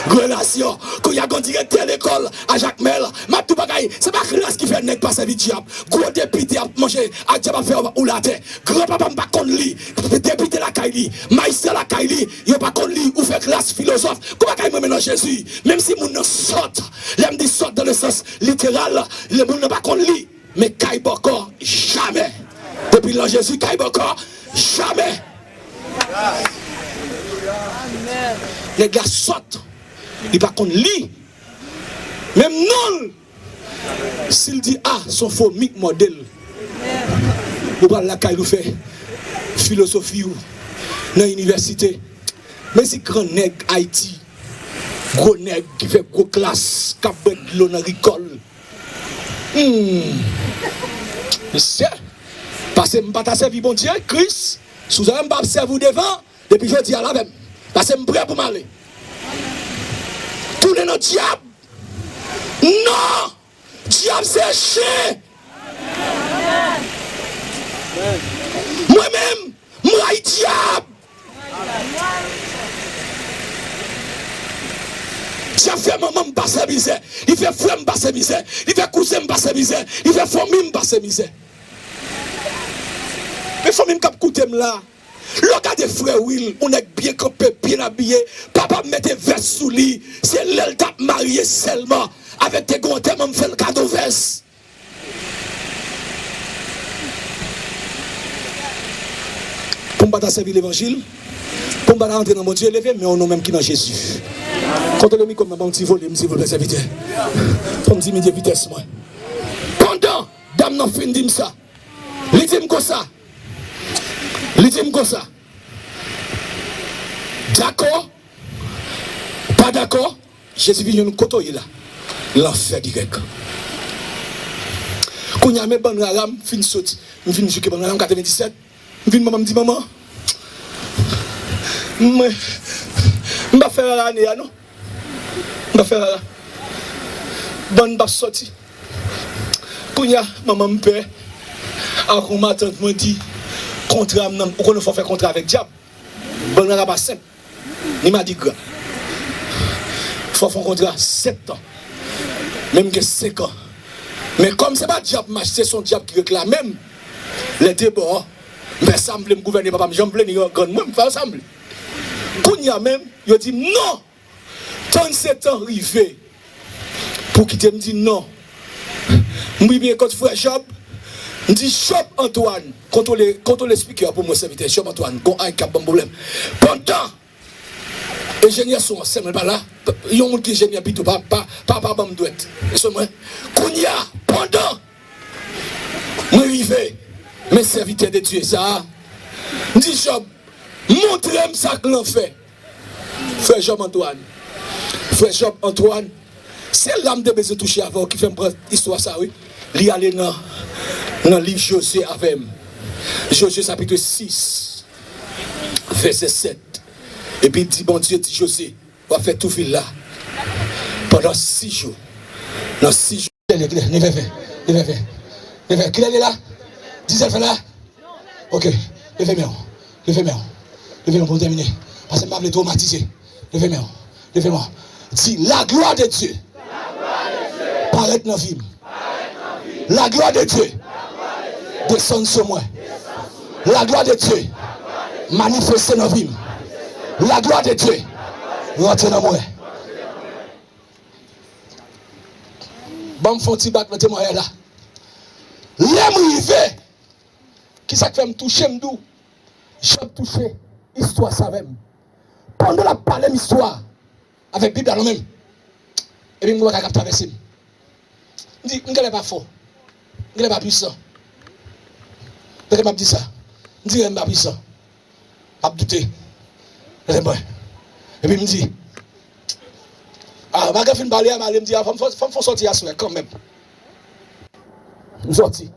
Gwo relasyon. Kounye a gen direktè lekòl a Jakmèl. M ap di w bagay, se pa klas ki fè nèg pa sèvi dyab. Gwo depite ap manje ak dyab ap fè ou latè. Granpapa m pa konn li. Depite lakay li, majistra lakay li, yo pa konn li. Ou fè klas filozòf. Kòman kay mwen men nan Jezi? Menm si moun nan sòt, lè m di sòt dans le sens littéral, lè moun nan pa konn li. Men kay bòkò, jamè. Depi l nan Jezi, kay bòkò, jamè. Nèg la sòt, li pa konn li. Menm non l, si l di A, se yon fo M ki mòde l. Ou pral lakay l, ou fè filozofi w nan inivèsite. Men si gran nèg Ayiti, gwo nèg ki fè gwo klas, k ap bwè dlo nan rigòl. Hmm. Mesye, pase m pa ta sèvi Bondye, Kris, si w wè m pa ap sèvi w devan, depi jodi a, lave m. Pase m prè pou m ale. Tounen nan dyab. Non! Dyab se chen! Mwen menm, m rayi dyab! Dyab fè manman m pase mizè, li fè frè m pase mizè, li fè kouzen m pase mizè, li fè fanmi m pase mizè. Men fanmi m k ap koute m la, lè w gade frè Will, yon nèg byen kanpe, byen abiye, papa m mete vès sou li, se lè l t ap marye sèlman, avèk te gen antèman m fè l kado vès. Pou m pa ta sèvi levanjil, pou m pa ta rantre nan Bondye, leve men w, nou menm ki nan Jezi. Kontwole mikwo m nan, ban m ti volè, m silvouplè, sèvitè. Fò m diminye vitès mwen. Pandan dam nan fin di m sa, li di m konsa, li di m konsa, dakò, pa dakò, Jezi vin jwenn ou kote w ye la. Lanfè dirèk. Kounye a, men bann rara m fin soti. M fin jouke bann rara m katrevendisèt. M vin manman, m di, "Manman, mwen, m pa fè rara ane a, non. M pa fè rara." Bann m p ap soti. Kounye a, manman m pè. Avan matant mwen di, "Kontra m nan, ou konnen fò w fè kontra avèk dyab." Bann rara pa senp. Ni madigra. Fò fè yon kontra sèt tan. Men m gen senk an. Men kòm se pa dyab m achte, se yon dyab ki reklame m. Lè de bò, m fè sa m vle, m gouvène papa m jan m vle, ni grann mwen, m fè sa m vle. Kounye a menm, yo di m non! Tann se tan rive pou kite m di non. M rive kot frè Jòb, m di, "Jòb Antwàn, kontwole, kontwole spikè a pou mwen, sèvitè, Jòb Antwàn, gon ay k ap ban m pwoblèm." Pandan enjenyè son an, sè mwen pa la, yon moun ki enjenyè pito, pa, pa, pa, pa ban m dwèt. Sè mwen, kounye a, pandan mwen rive, men sèvitè de Dye sa a, m di, "Jòb, montre m sa k lanfè." Frè Jòb Antwàn. Frè Jòb Antwàn. Se la m te bezwen touche avè w ki fè m pran istwa sa, wi. Li ale nan, nan liv Jozye avè m. Jozye chapit sis, vèsè sèt. Epi di Bondye di Jozye, "W ap fè tou vil la pandan sis jou." Nan sis jou. Kilè, kilè, nevè ven, nevè ven, nevè, kilè li la? Dizè l fè la? Ok, leve men w, leve men w, leve men w pou m tèmine. Paske m pa vle twomatize. Leve men w, leve men w. Di, "La gloire de Dieu paraît nan vi m. La gloire de Dieu descend sur moi. La gloire de Dieu manifeste nan vi m. La gloire de Dieu rantre nan mwen." Ban m fè yon ti bat nan temwayaj la. Lè m rive, kisa k fè m touche, m di w, Jòb touche istwa sa avè m. Pandan l ap pale m istwa avèk Bib la nan men m, epi m gen bagay k ap travèse m. M di, "M genlè pa fò. M genlè pa pwisan." Tande m ap di sa. M di, "M pa pwisan." M ap doute. Tande mwen. Epi m di, "A, bagay fin pale a, m ale," m di, "A, fò m fè, fò m fè yon sòti aswè kanmenm." M sòti.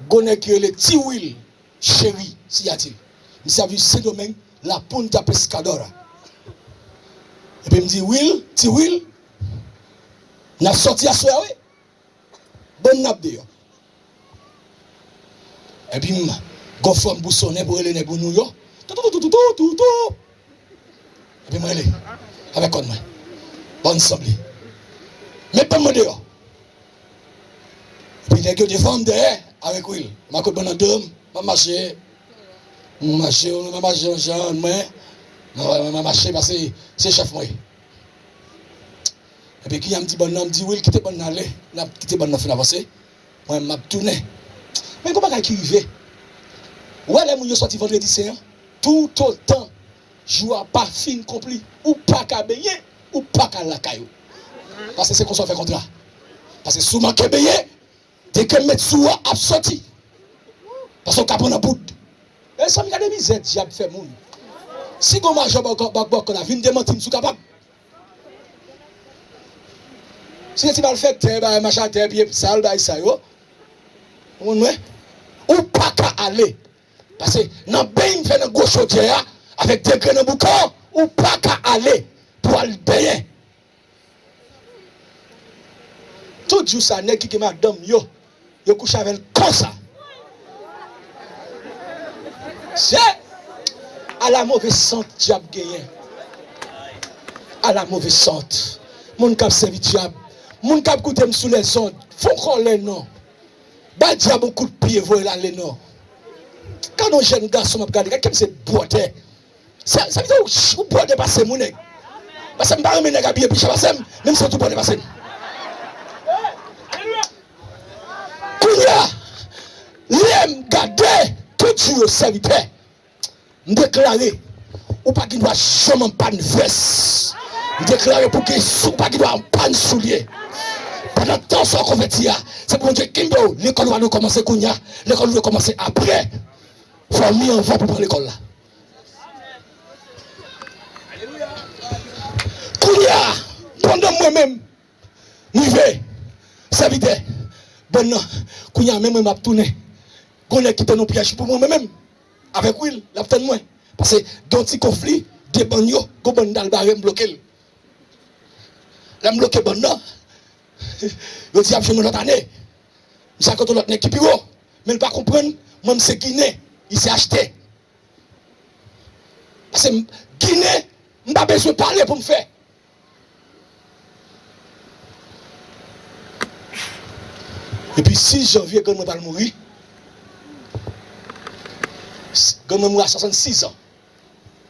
Gon nèg ki rele Ti Wil. Cheri, siyati l. Misye ap viv Sendomeng, La Punta Pescadora. Epi m di, "Wil, Ti Wil, n ap sòti aswè a, wi. Bon, n ap deyò." Epi m Gon fanm bousonnen pou rele nèg ou nou yo. Tou, tou, tou, tou, tou, tou, tou. Epi mwen rele avèk kòn mwen. Ban m sanble. Met bann mwen deyò. Epi nèg yo devan m dèyè avèk Will. M a kot bann nan do m, m ap mache. M mache, m mache, mache, mwen. M, m, m mache pase se chèf mwen. Epi kounya m di bann nan, m di Will kite bann nan ale. N ap kite bann nan fin avanse. Mwen m ap tounen. Men gon bagay ki rive. Ou wè lè moun yo sòti vandredi sen an, toutotan jou a pa fin konpli, ou pa ka benyen, ou pa ka al lakay ou. Paske se konsa w fè kontra. Paske si w manke benyen, degre m met sou ou a ap soti. Paske w ka pran nan boud. Mezanmi, gade mizè dyab fè moun. Si gon majò bòkò, bòkò la vin demanti m si w kapab. Si se ti malfektè, bagay machatè, pye sal, bagay sa yo. Ou konprann mwen? Ou pa ka ale. Paske nan beny m fè nan gwo chodyè a, avèk degre nan bouka w, ou pa ka ale pou al benyen. Tout jou sa, nèg ki gen madanm yo, yo kouche avè l konsa. Se ala move sant dyab genyen. Ala move sant. Moun k ap sèvi dyab. Moun k ap koute m sou lèzond. Fon kòlè non. Bay dyab yon kout pye, voye l ale non. Gade yon jèn gason m ap gade, gade kèm se bwòtè. Sa, sa vle di ou, ou bwòtè pase m wi nèg. Pase m pa renmen nèg abiye pi chè pase m, men m santi ou bwòtè pase m. Kounya, lè m gade tout jou yo sèvitè, m deklare, ou pa gen dwa janm anpann vès. M deklare pou gen sou, ou pa gen dwa anpann soulye. Pandan tan sa w konvèti a, se pou Bondye kenbe w. Lekòl ou a rekòmanse kounya, lekòl ou rekòmanse apre. Fò w mi anvan pou pran lekòl la. Kounya, pandan mwen menm, m rive, sèvitè, bann nan, kounya, menm mwen m ap tounen. Gon nèg ki tann yon pyèj pou mwen, mwen menm, avèk Will, l ap tann mwen. Paske gen yon ti konfli, de bann yo, gon bann dal bare m bloke l. Lè m bloke bann nan, yo di y ap jwenn yon lòt ane. Misye al kote yon lòt nèg ki pi wo, men l pa konprann, mwen m se Ginen, li se achtè. Paske m, Ginen, m pa bezwen pale pou m fè. Epi sis janvye, grann mwen pral mouri. Grann mwen mouri a swasannsis an.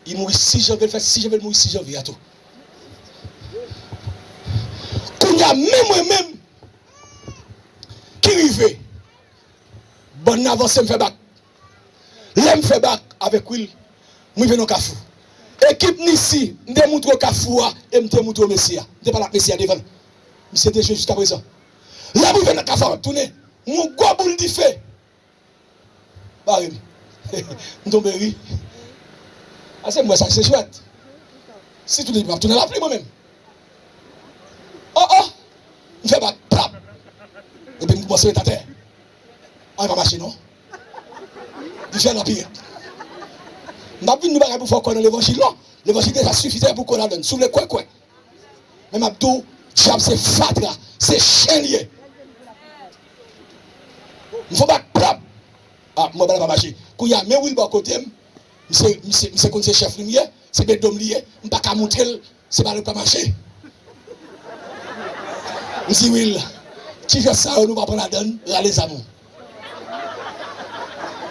Li mouri sis janvye, l fèt sis janvye, l mouri sis janvye a tou. Kounya, men mwen menm, ki rive, bann nan avanse m fè bak. Lè m fè bak avèk Will, m rive nan kafou. Ekip Nisi, m te montre w kafou a, e m te montre w mesye a. M te pale ak mesye a devan l. Misye te jwe jiskaprezan. Lè m rive nan kafou a, m ap tounen, m wè yon gwo boul dife bare m. M tonbe ri. Ase m wè sa se jwèt. Si tou de m ap tounen lapli mwen menm. Oh, oh! M fè bak, plap! Epi m kòmanse ret atè. An, e pa mache non. Li fè nan piye. M p ap vin di w bagay pou fè w kwè nan levanjil non. Levanjil deja sifi, se pou kwè ladan l. Si w vle kwè, kwè. Men m ap di w, dyab se fatra, se chen li ye. M fè bak, plap! Ah, m wè bagay pa mache. Kounya, men Will bò kote m. Misye, misye, misye konn se chèf li m ye, se bedo m li ye, m pa ka montre l, se bagay pa mache. M di Will, ti jwèt sa yo nou pa pran ladan l, rale zam ou.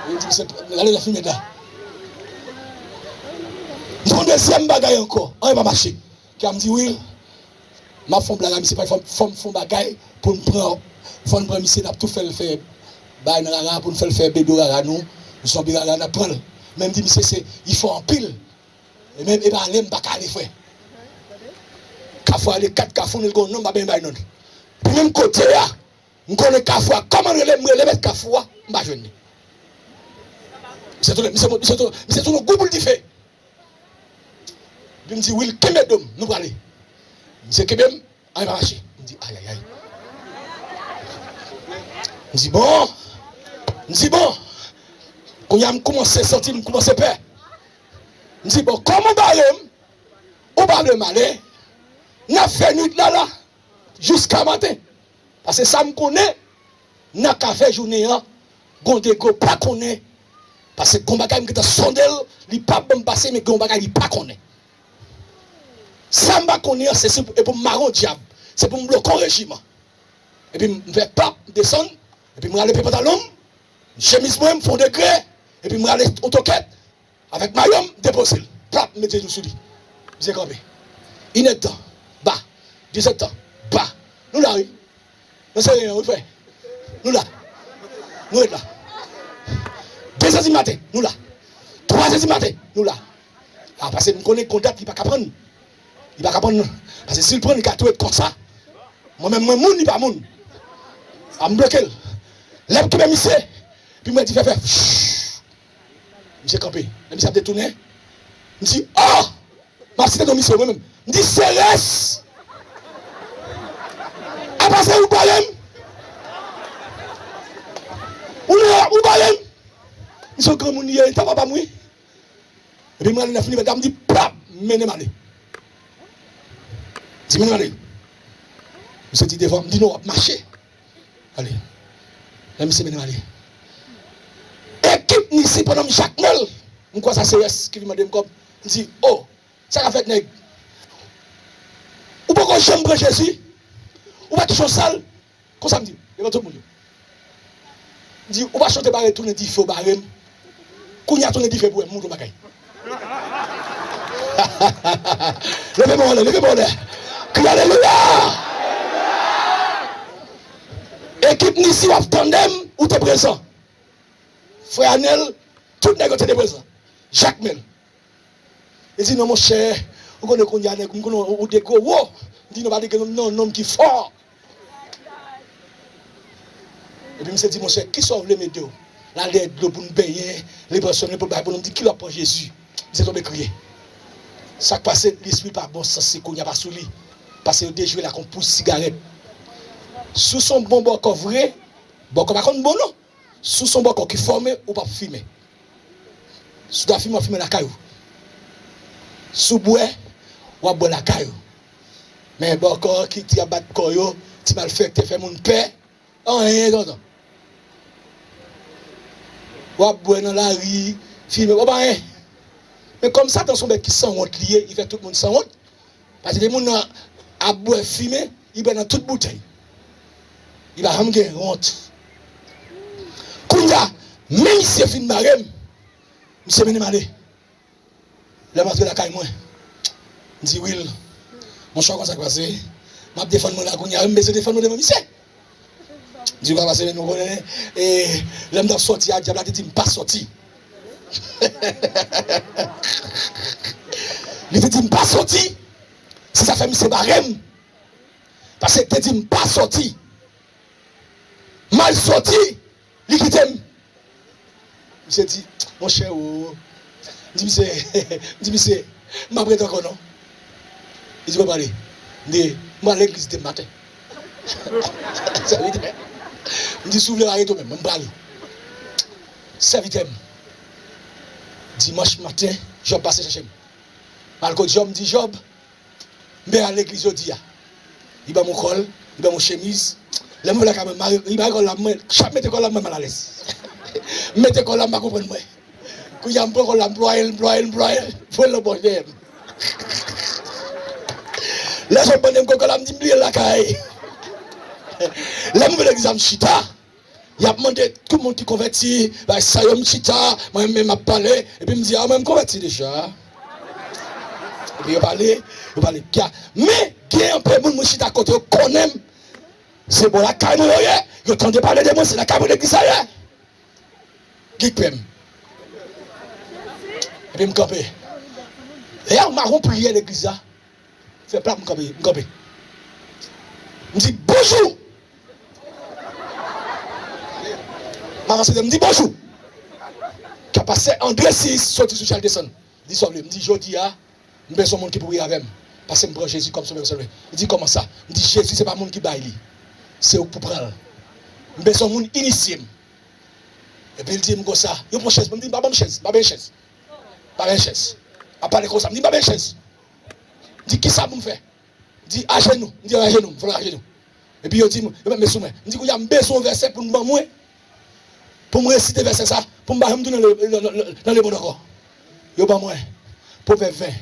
Li di misye, rale zam fimèt la. M pran dezyèm bagay ankò, anyen pa mache. Kè a m di Will, m ap fè yon blag a misye, fò m, fò m fè yon bagay pou n pran, fò n pran misye, n ap tou fè l fè bagay nan rara, pou n fè l fè bedo rara nou, zonbi rara, n ap pran l. Men m di misye se, li fò anpil. E menm, e pa ale, m pa ka ale, frè. Kafou a rele kat kafou, nou l gon non, m pa benyen bay non. Epi menm kote a, m konnen kafou a, kòman l rele, m rele mèt kafou a, m pa jwenn li. Misye tounen, misye, misye tounen, misye tounen yon gwo boul dife. Epi m di, Will, kenbe do m, nou prale. Misye kenbe m, anyen pa mache. M di, ayayay. M di, bon. M di, bon. Kounya m kòmanse santi m kòmanse pè. M di, bon, kòm ou bare m, ou pa vle m ale, n ap fè nwit la la, jiska maten. Paske sa m konnen, nan kafè jounen an, gon degre w pa konnen, Paske gon bagay m gentan sonde l, li p ap ban m pase, men gen yon bagay li pa konnen. Sa m pa konnen an, se, se e pou m mare yon dyab, se pou m bloke yon rejiman. Epi m fè pap, m desann, epi m rale pye pantalon m, chemiz mwen, m fè yon degre, epi m rale yon tokèt, avèk mayo m, depoze l. Plap, m met jenou sou li. Misye kanpe. Inèdtan, ba. Dizèdtan, ba. Nou la, wi. Nan serye an, wi, frè. Nou la. Nou ret la. Dezè di maten, nou la. Twazè di maten, nou la. A, paske m konnen gon dat li pa ka pran. Li pa ka pran, non. Paske si l pran, li ka tou ret konsa. Mwen menm, mwen moun, li pa moun. A, m bloke l. Lè m kenbe misye, epi m wè dife fè. Misye kanpe. Lè misye ap detounen, m di, oh! M ap site non misye, mwen menm. M di, Serès! Apa se ou k bare m? Ou le, ou bare m? Misye yon granmoun li ye, li ta papa m, wi. Epi m rale nan fini, m di, pap! Mennen m ale. Di, mennen m ale. Misye di devan, m di, non, w ap mache. Ale. Lè misye mennen m ale. Ekip Nisi pandan m jakmèl, m kwè sa se Serès ki vin mande m kòb. M di, oh, sa k ap fèt, nèg? Ou poko janm pran Jezi? Ou pa touche yon sal? Konsa m di, devan tout moun yo. M di, ou pa chante bare tounen dife, ou bare m. Kounye a tounen dife pou wè, m montre w bagay. Leve men w anlè, leve men w anlè. Kriye alelouya! Ekip Nisi, w ap tande m, ou te prezan. Frè Anèl, tout nèg yo te, te prezan. Jakmèl. Li di, non, monchè, ou konnen kounye a, nèg, m konnen ou, ou degre wo. M di, non, pa degre, non, non, nonm ki fò. Epi misye di, monchè, kisa w vle m ede w? L al dèyè dlo pou n benyen, li pran swen, li pou l bay pou nou. M di, kilè w ap pran Jezi? Misye tonbe kriye. Sa k pase, lespri pa bon, sans li kounye a pa sou li. Paske yo dejwe l ak yon pous sigarèt. Si w se yon bon bòkò vre, bòkò pa konn bon, non. Si w se yon bòkò ki fòme, ou p ap fimen. Si w ta fimen, w ap fimen lakay ou. Si w bwè, w ap bwè lakay ou. Men bòkò ki ti ap bat kò yo, ti malfektè, fè moun pè, anyen, tonton. W ap bwè nan lari, fimen, w ap anyen. Men kòm Satan se yon bèt ki sanwont li ye, li fè tout moun sanwont. Paske depi moun nan ap bwè fimen, li bwè nan tout boutèy. Li pa janm gen wont. Kounye a, men misye fin bare m, misye mennen m ale. Lè m antre lakay mwen, m di, Will, monchè, w konn sa k pase? M ap defann mwen la kounye a, m bezwen defann mwen devan misye. M di, w konn sa k pase, men nou konnen, e, lè m t ap sòti a, dyab la te di m pa sòti. Li te di m pa sòti. Se sa fè misye bare m. Paske li te di m pa sòti. M al sòti, li kite m. Misye di, monchè o. M di misye, m di misye, m p ap rete ankò non. Li di, pa pale. M di, m pral legliz demen maten. Sèvitè. M di, si w vle, w a rete w menm, m prale. Sèvitè m. Dimanch maten, Jòb pase chèche m. M al kot Jòb, m di, Jòb, m pral legliz jodi a. Li ban m yon kòl, li ban m yon chemiz. Lè m rive lakay mwen, m mare, li mare kòl la, mwen, chak mete kòl la, mwen malalèz. M mete kòl la, m pa konprann mwen. Kounye a, m pran kòl la, m plwaye l, m plwaye l, m plwaye l, m voye l nan pòch dèyè m. Lè Jòb mande m kòl la, m di m bliye l lakay. Lè m rive legliz la, m chita. Y ap mande tout moun ki konvèti, bay sa yo m chita, mwen menm m ap pale, epi m di, a, mwen m konvèti deja. Epi yo pale, yo pale. Kya, men, gen anpil moun mwen chita kote yo konnen m. Se bò lakay mwen yo ye, yo tande pale de mwen, se lakay mwen legliz la ye. Gig pè m. Epi m kanpe. Lè a, m a gon priyè legliz la. Fè plap, m kanpe, m kanpe. M di, bonjou! M avanse, m di, bonjou! Ka pastè André Sis soti sou chal desann. Li di, sa w vle? M di, jodi a, m bezwen moun ki pou priye avè m. Paske m pran Jezi kòm sovè pèsonèl. Li di, kòman sa? M di, Jezi, se pa moun ki bay li. Se ou k pou pran l. M bezwen moun inisye m. Epi l di m konsa, yo pran chèz, m di, m pa ban m chèz, m pa benyen chèz. M pa benyen chèz. Ap pale konsa, m di, m pa benyen chèz. M di, kisa pou m fè? M di, ajenou. M di, ajenou, m fè ajenou. Epi yo di m, yo met men sou mwen. M di, kounye a, m bezwen yon vèsè pou n ban mwen. pou m resite vèsè sa, pou m pa janm tounen nan, nan, nan, nan lemonn ankò. Yo ban mwen Pwovèb ven,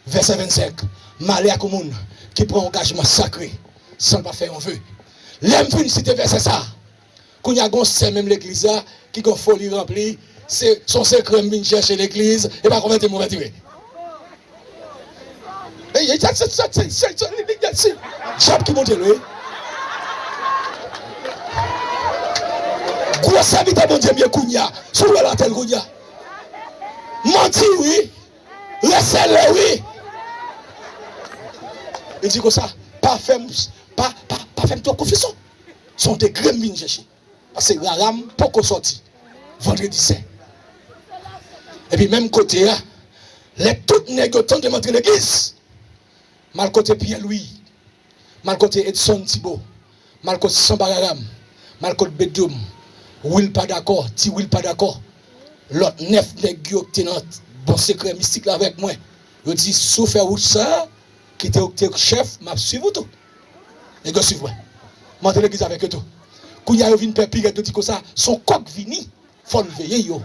vèsè vennsenk. Malè ak yon moun ki pran angajman sakre san l pa fè yon ve. Lè m fin site vèsè sa, kounye a gon sè menm legliz la ki gon foli ranpli, se, se yon sekrè m vin chèche legliz, e pa konvèti m konvèti vre. Dyab ki monte l wi. Gwo sèvitè Bondye m ye kounye a, sou lwa latè l kounye a. Manti wi. Resele wi. Li di konsa, pa fè m, pa, pa, pa fè m twò konfizyon. Se yon degre m vin chèche. Paske rara m poko sòti vandredi sen. Epi menm kote a, lè tout nèg yo tande m antre legliz, m al kote Pyè Lwi, m al kote Edson Tibo, m al kote Sanbararam, m al kote Bedoum, Wil pa dakò, Ti Wil pa dakò. Lòt nèf nèg yo ki te nan bon sekrè mistik la avèk mwen, yo di, si w fè wout sa, ki te, te chèf, m ap swiv ou tou. Nèg yo swiv mwen. M antre legliz avèk yo tou. Kounye a yo vin pè pi rèd, yo di konsa, se yon kòk vini, fò n veye yo.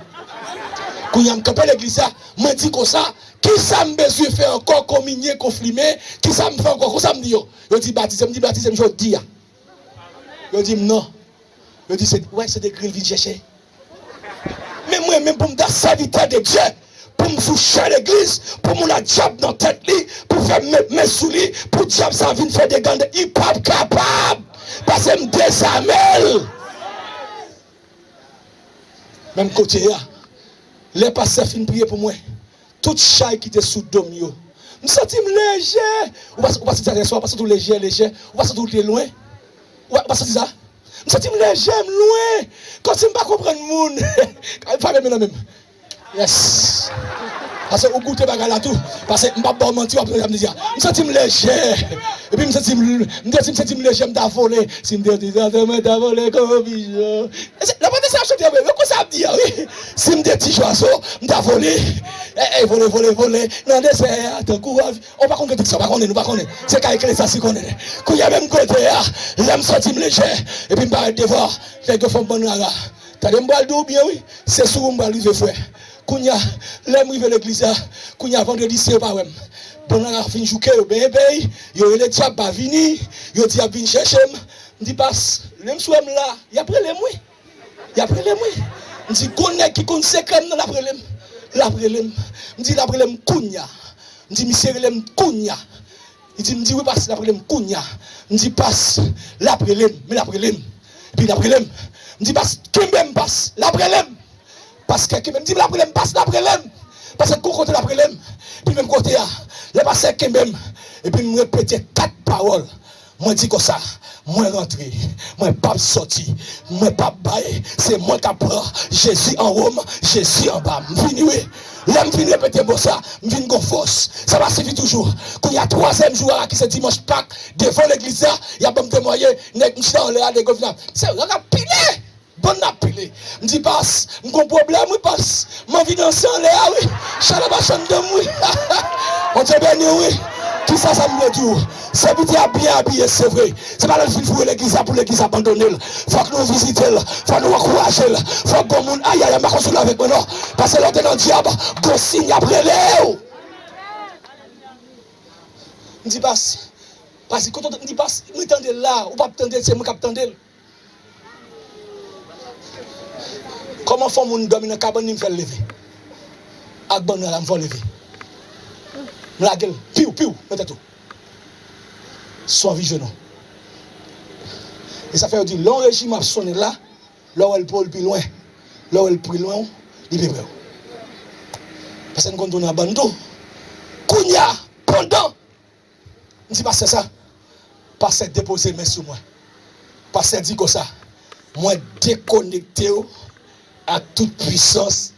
Kounye a m kanpe legliz la, mwen di konsa, kisa m bezwen fè ankò, kominye, konfime, kisa m fè ankò, konsa m di yo. Yo di batize, m di batize m jodi a. Yo di m non. Yo di se, wè, se degre l vin chèche. Men mwen menm pou m ta sèvitè de Dye, pou m sou chè legliz, pou moun a dyab nan tèt li, pou fè m met men sou li, pou dyab sa vin fè dega, li p ap kapab, paske m dezame l. Menm kote a, lè pastè fin priye pou mwen, tout chay ki te sou do m yo, m santi m lejè. Ou pa, ou pa santi sa yèswa, ou pa santi w lejè, lejè, ou pa santi w te lwen, ou pa, ou pa santi sa? M santi m lejè, m lwen. Kòmsi m pa konprann moun. Fè men nan men m. Yes. Paske ou goute bagay la tou. Paske m p ap ba w manti, w ap tande sa m di a. M santi m lejè. Epi m santi m, m te, si m santi m lejè, m ta vole. Si m te di sa, mwen ta vole kon pijon. E se, lè pastè sa ap chante vre, men konsa ap di a, wi. Si m te ti zwazo, m ta vole. Ey, ey, vole, vole, vole. Nan dezè a, tankou avi-, ou pa konn kantèks sa, ou pa konnen, nou pa konnen. Se ka Eklezyas ki konnen. Kounye a menm kote a, lè m santi m lejè, epi m parèt devan, nèg yo fè m bann rara. Tande m pral di w byen, wi. Se sou ou m pral rive, frè. Kounye a, lè m rive legliz la, kounye a vandredi sen yo pa wè m. Bann rara fin jouke, yo benyen pèy, yo rele dyab pa vini, yo di y ap vin chèche m. M di, pas, lè m sou wè m la, y ap rele m, wi. Y ap rele m, wi. M di, gon nèg ki konn sekrè m nan, l ap rele m. L ap rele m. M di, l ap rele m kounye a. M di, misye rele m kounye a. Li di, m di, wi, pas, l ap rele m kounye a. M di, pas, l ap rele m, men l ap rele m. Epi l ap rele m. M di, pas, kenbe m, pas, l ap rele m. Pas kenbe m, di m l ap rele m, pas, l ap rele m. Pas gon kote l ap rele m. Epi menm kote a, lè pastè kenbe m, epi m repete kat pawòl. Mwen di konsa, mwen rantre, mwen p ap sòti, mwen p ap bay, se mwen k ap pran, Jezi anwo m, Jezi anba m. M vini wi. Lè m fin repete mo sa, m vin gon fòs. Sa pa sifi toujou. Kounye a twazyèm jou a ki se dimanch Pak, devan legliz la, y ap ban m temwaye, nèg m chita anlè a, nèg yo vin ap, se yo k ap pile! Bann ap pile. M di, pas, m gon pwoblèm wi, pas. M anvi danse anlè a wi. Chalè pa chanm dan m wi. Bondye beni w wi. Kisa sa m vle di w? Sèvitè a byen abiye, se vre. Se pa lè l fin foure legliz la pou legliz abandone l. Fòk nou vizite l. Fòk nou ankouraje l. Fòk gon moun, ayayay, m pa konn si w la avèk mwen non. Paske lè w te nan dyab, gon siy ap rele w. M di, pas, pas, kote w, m di, pas, mwen tande l la, ou p ap tande l, se mwen k ap tande l. Kòman fè yon moun dòmi nan kabann li, m fè l leve? Ak bann la, m fè w leve. M lage l, piw, piw, nan tèt ou. Son vizyon non. E sa fè yo di, lè yon rejiman ap sonnen la, lè w wè l pre w, l pi lwen. Lè w wè l pi lwen w, li pi pre w. Paske n konn tounen an bann tou. Kounye a, pandan M di pastè sa, pastè depoze men sou mwen. Pastè di konsa, mwen dekonekte w ak tout pwisans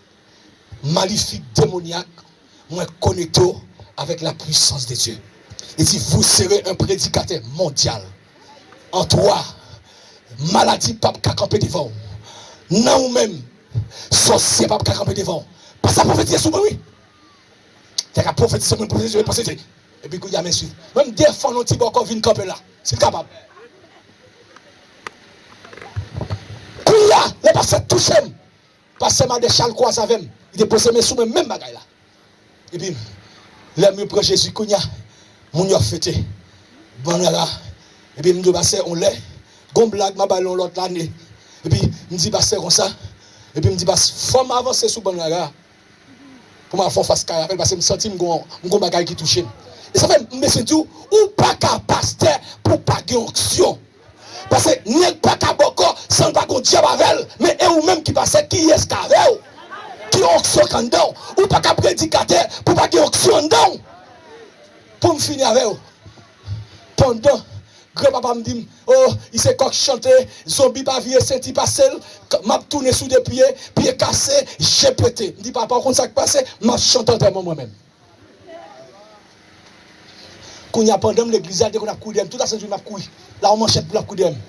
malifik, demonyak, mwen konekte w avèk la puissance de Dieu. Li di, vous serez un prédicateur mondial. An twa, maladi p ap ka kanpe devan w. Nan ou menm, sòsye p ap ka kanpe devan w. Pastè pwofetize sou mwen, wi. Te ka pwofetize, mwen pwofetize, mwen pwofetize. Epi kounye a, men swiv. Mwen m defann yon ti bòkò vin kanpe la, si l kapab. Kounye a, lè pastè touche m, Pastè Madè Chal kwaze avè m. Li te poze men sou mwen, menm bagay la. Epi, lè m pran Jezi kounye a, moun yo ap fete. Bann rara. Epi m di yo, pastè, on lè, gon blag m a ba l yon lòt lane. Epi, m di pastè konsa. Epi m di pastè, fò m avanse sou bann rara. Pou m al fè yon fas kay avè l, paske m santi m gon, m gon bagay ki touche m. E sa fè m bezwen di w, ou pa ka pastè pou w pa gen onksyon. Paske nèg pa ka bòkò san l pa gon dyab avè l. Men e ou menm ki pastè, kiyès k avè w? Ki onksyon k anndan w? Ou pa ka predikatè pou w pa gen onksyon anndan w. Pou m fini avè w. Pandan granpapa m di m, o, li se kòk chante, zonbi pa vire senti pase l, k-, m ap tounen sou de pye, pye kase, je pete. M di, papa, ou konn sa k pase? M ap chante antèman mwen menm. Kounye a, pandan m legliz la, te konn ap kouri dèyè m, tout aswè m ap kouri. La, yon manchèt pou l ap kouri dèyè m.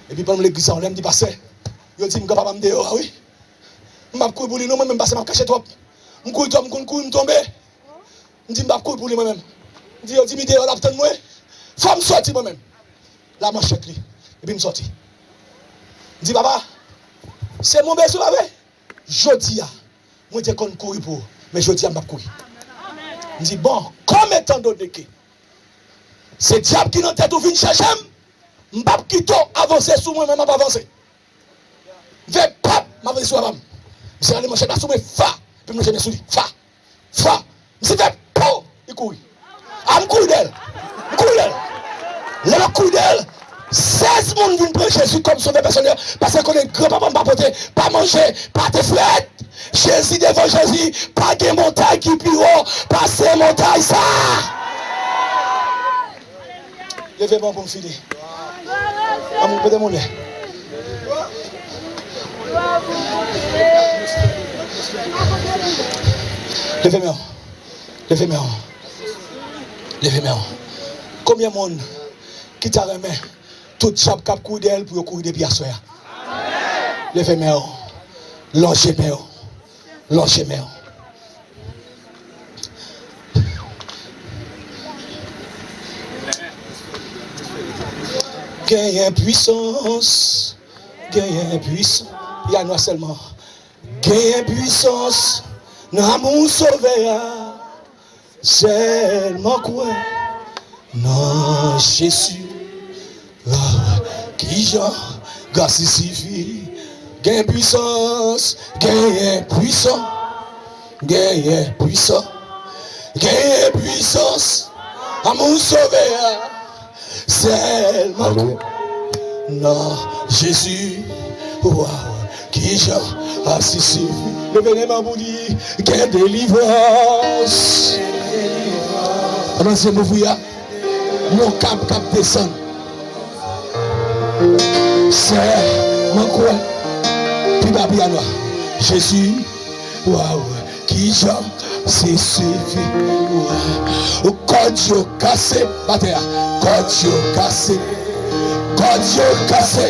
Epi pandan m legliz la, yon lè m di, pastè, yo di m granpapa m deyò a, wi. M p ap kouri pou li non, mwen menm, pastè, m ap kache twòp. M kouri twòp, m konn kouri, m tonbe. M di, m p ap kouri pou li mwen menm. M di, yo di m li deyò, l ap tann mwen. Fò m sòti mwen menm. La manchèt li. Epi m sòti. M di, papa, se mwen bezwen, pa vre? Jodi a, mwen te konn kouri pou ou, men jodi a, m p ap kouri. M di, bon, kòm etan done ke se dyab ki nan tèt ou vin chèche m, m p ap kite w avanse sou mwen, men m ap avanse. M fè pap, m ap sou papa m. Misye rale manchèt la sou mwen, fa! Epi m lonje men sou li, fa! Fa! Misye fè po! Li kouri. A m kouri dèyè l. M kouri dèyè l. Lè m ap kouri dèyè l, sèz moun vin pran Jezi kòm sovè pèsonèl, paske yo konnen granpapa m pa pote, pa manje, pa te frèt. Jezi devan Jezi, pa gen montay ki pi wo pase montay sa a. Leve men w pou m fini. Ann, pote men w. Leve men w. Leve men w. Leve men w. Konbyen moun ki ta renmen tout dyab k ap kouri dèyè l pou yo kouri depi aswè a? Leve men w. Lonje men w. Lonje men w. Genyen pwisans, genyen pwisans. Pye a nwa sèlman. Genyen pwisans nan amou Sovè a. Sèlman kwè nan Jezi. Ah, kijan gras li sifi. Gen pwisans, genyen pwisans, genyen pwisans, genyen pwisans. Amou Sovè a, sèlman nan Jezi. Waw, kijan gras li sifi. Leve men w pou di, gen delivrans. Pandan zye m ouvri a, yon kab k ap desann. Sèlman kwè. Pi ba pye a nwa. Jezi, waw, kijan se sifi. Kòd yo kase, batè a. Kòd yo kase. Kòd yo kase.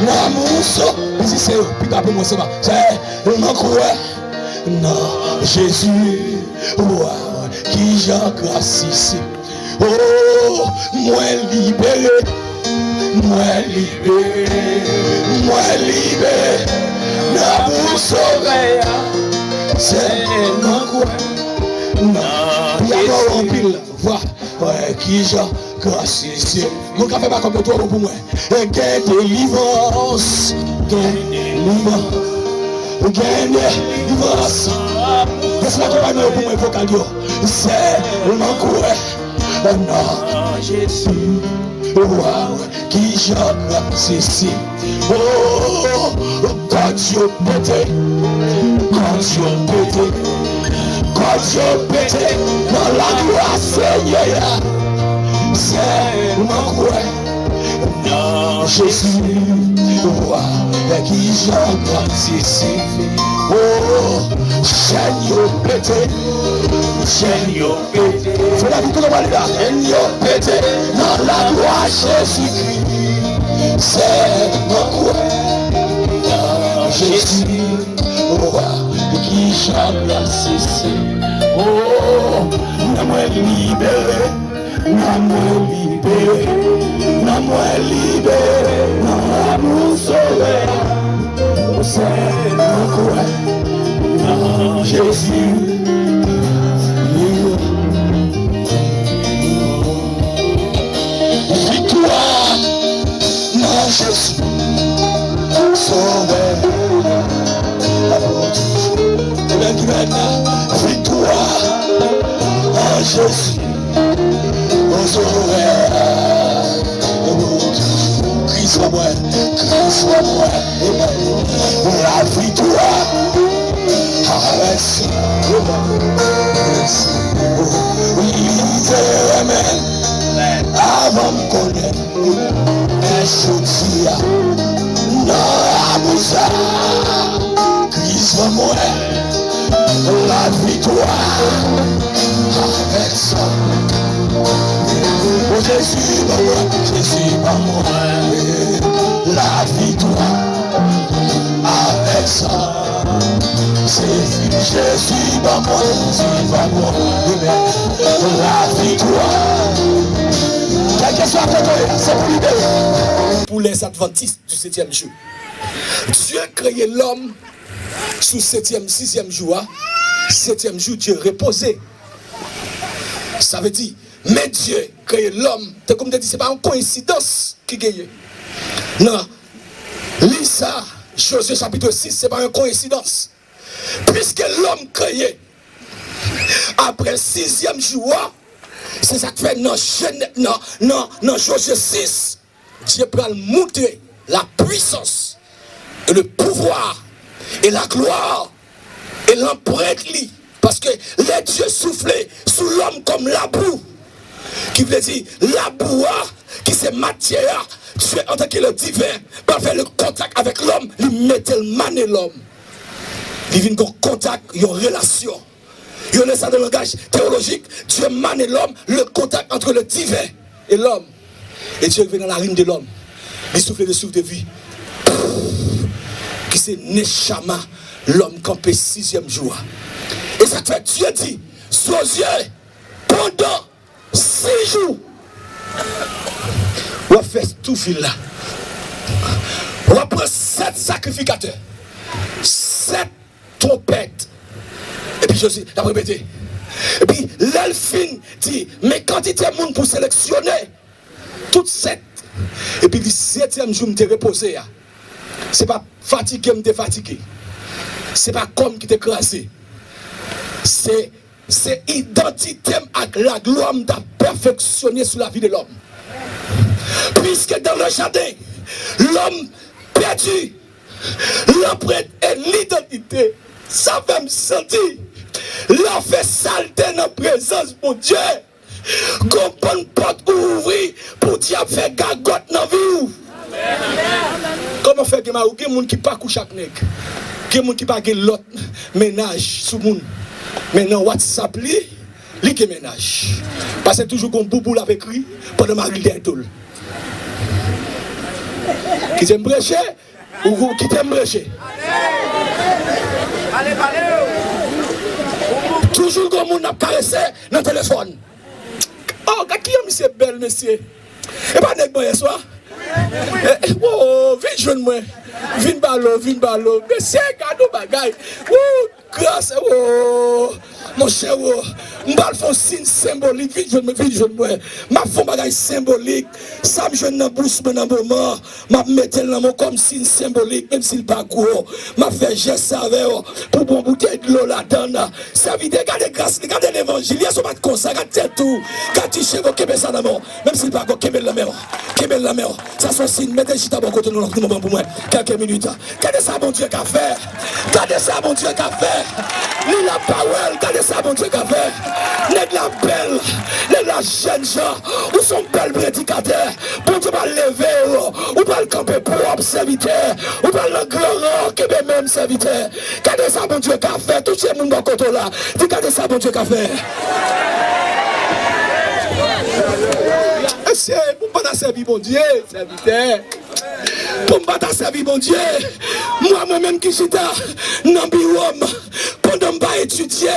Nan amou Sovè. Mizisyen yo, pi ba pou mwen, se pa. Sèlman kwè. Nan Jezi, waw, kijan gras li sifi. Oh, mwen libere, mwen libere, mwen libere. Nan amou Sovè a, sèlman kwè. Nan pye a anpil vwa, wè kijan gras li sifi. Moun k ap fè bakòp yo twò bon pou mwen. E gen delivrans, gen delivrans, gen delivrans. Desann akonpanye yo pou mwen, vokal yo. Sèlman kwè nan Jezi. Waw, kijan gras li sifi. Oh, kòd yo pete, kòd yo pete, kòd yo pete nan laglwa Senyè a. Sèlman kwè nan Jezi, waw, kijan gras li sifi. Oh, chèn yo pete, chèn yo pete. Fè lavi tout anba li la. Chèn yo pete nan laglwa Jezikri. Sèlman kwè nan Jezi. Waw, kijan gras li sifi. Oh, nanm mwen libere. Nanm mwen libere, nanm mwen libere, nan amou Sovè a. Sèlman Jezi. Viktwa nan Jezi. Sovè. Amen, amen. Viktwa nan Jezi. Kris ban mwen, Kris ban mwen, laviktwa avèk sa. Li te renmen avan m konnen. Men jodi a, nan labou sa, Kris ban mwen laviktwa avèk sa. O Jezi ban mwen, Jezi ban mwen laviktwa avèk sa. Se Jezi ban mwen, Jezi ban mwen laviktwa. Kèlkeswa kote w ye, se pou li de. Pour les adventistes du septième jour. Dieu créé l'homme sous septième, sixième jour, hein. Septième jour, Dieu reposait. Sa vle di, men Dye kreye lòm. Tankou m te di, se pa yon koyensidans ki genyen. Nan liv sa, Jozye chapit sis, se pa yon koyensidans. Piske lòm kreye apre sizyèm jou a, se sa k fè nan Jenè-, nan, nan, nan Jozye sis, Dye pral montre la puissance et le pouvoir et la gloire et lanprent li. Paske lè Dye soufle sou lòm kòm labou, ki vle di labou a, ki se matyè a, Dye antanke le diven, pral fè le kontak avèk lòm, li mete l mane lòm. Li vin gon kontak, yon relasyon. Yo rele sa nan langaj teyolojik, Dye mane lòm, le contact entre le divin et l'homme. E Dye rive nan larin de lòm. Li soufle le souffle de vie. Ki se nechama, lòm kanpe sizyèm jou a. E sa k fè Dye di, Jozye, pandan sis jou, w ap fè tou vil la. W ap pran sèt sakrifikatè, sèt twonpèt. Epi Jozye, l ap repete. Epi lè l fin di, men kantite moun pou seleksyone, tout sèt. Epi li, setyèm jou m te repoze a. Se pa fatige m te fatige. Se pa kò m ki te kraze. Se, se idantite m ak laglwa m t ap pèfeksyone sou lavi de lòm. Puisque dans le jardin, l'homme perdit l'empreinte et l'identité. Sa fè m santi lè w fè salte nan prezans Bondye, gon bann pòt ou ouvri pou dyab fè gagòt nan vi w. Kòman fè gen mari, gen moun ki pa kouche ak nèg, gen moun ki pa gen lòt mennaj sou moun, men nan WhatsApp li, li gen mennaj. Paske toujou gon boubou l ap ekri pandan mari l dèyè do l. Kite m preche, ou, ou kite m preche. Toujou gon moun ap karese nan telefòn. Oh, gad kijan misye bèl, mesye. E pa nèg mwen yèswa? Eh, eh, oh, vin jwenn mwen. Vin balo, vin balo. Mesye, gad yon bagay. Oh, gras, oh. Monchè, oh. M pral fè yon siy senbolik. Vin jwenn mwen, vin jwenn mwen. M ap fè yon bagay senbolik. Sa m jwenn nan bous mwen nan moman, m ap mete l nan men w kòm siy senbolik, menm si l pa gwo. M ap fè jès sa avè w pou bon boutèy dlo ladan l. Sèvitè, gade gras li, gade levanjil. Yès ou pa t konsa, gade tèt ou, gade ti cheve w, kenbe sa nan men w. Menm si l pa gwo, kenbe l nan men w. Kenbe l nan men w. Sa se yon siy, mete chita bò kote nou, nou moman pou mwen. Kèlke minit. Gade sa Bondye ka fè. Gade sa Bondye ka fè. Li lapawòl, gade sa Bondye ka fè. Nèg la bèl, nèg la jènjan. Ou se yon bèl predikatè. Bondye pral leve w. Ou pral kanpe pwòp sèvitè. Ou pral nan gran ran, kenbe men m sèvitè. Gade sa Bondye ka fè. Touche moun bò kote w la. Di, gade sa Bondye ka fè. Mesye, pou m pa ta sèvi Bondye, sèvitè. Pou m pa ta sèvi Bondye, mwen, mwen menm ki chita nan biwo m, Non, m pa etidye,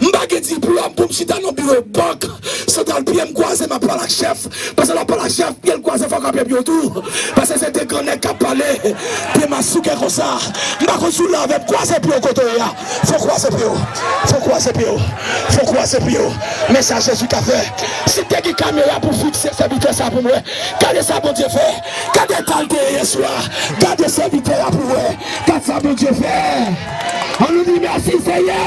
m pa gen diplòm pou m chita nan biwo bank santral pye m kwaze, m ap pale ak chèf. Paske lè w ap pale ak chèf, pye l kwaze, fò w kanpe pye w tou. Paske se de gran nèg k ap pale. Pye m ap souke konsa. M pa konn si w la avè m, kwaze pye w kote w ye a. Fò w kwaze pye w. Fò w kwaze pye w. Fò w kwaze pye w. Men sa Jezi ka fè. Si te gen kamera pou fikse sèvitè sa pou mwen, gade sa Bondye fè. Gade eta l te ye yè swa. Gade sèvitè a pou wè. Gade sa Bondye fè. Ann nou di mèsi, Senyè.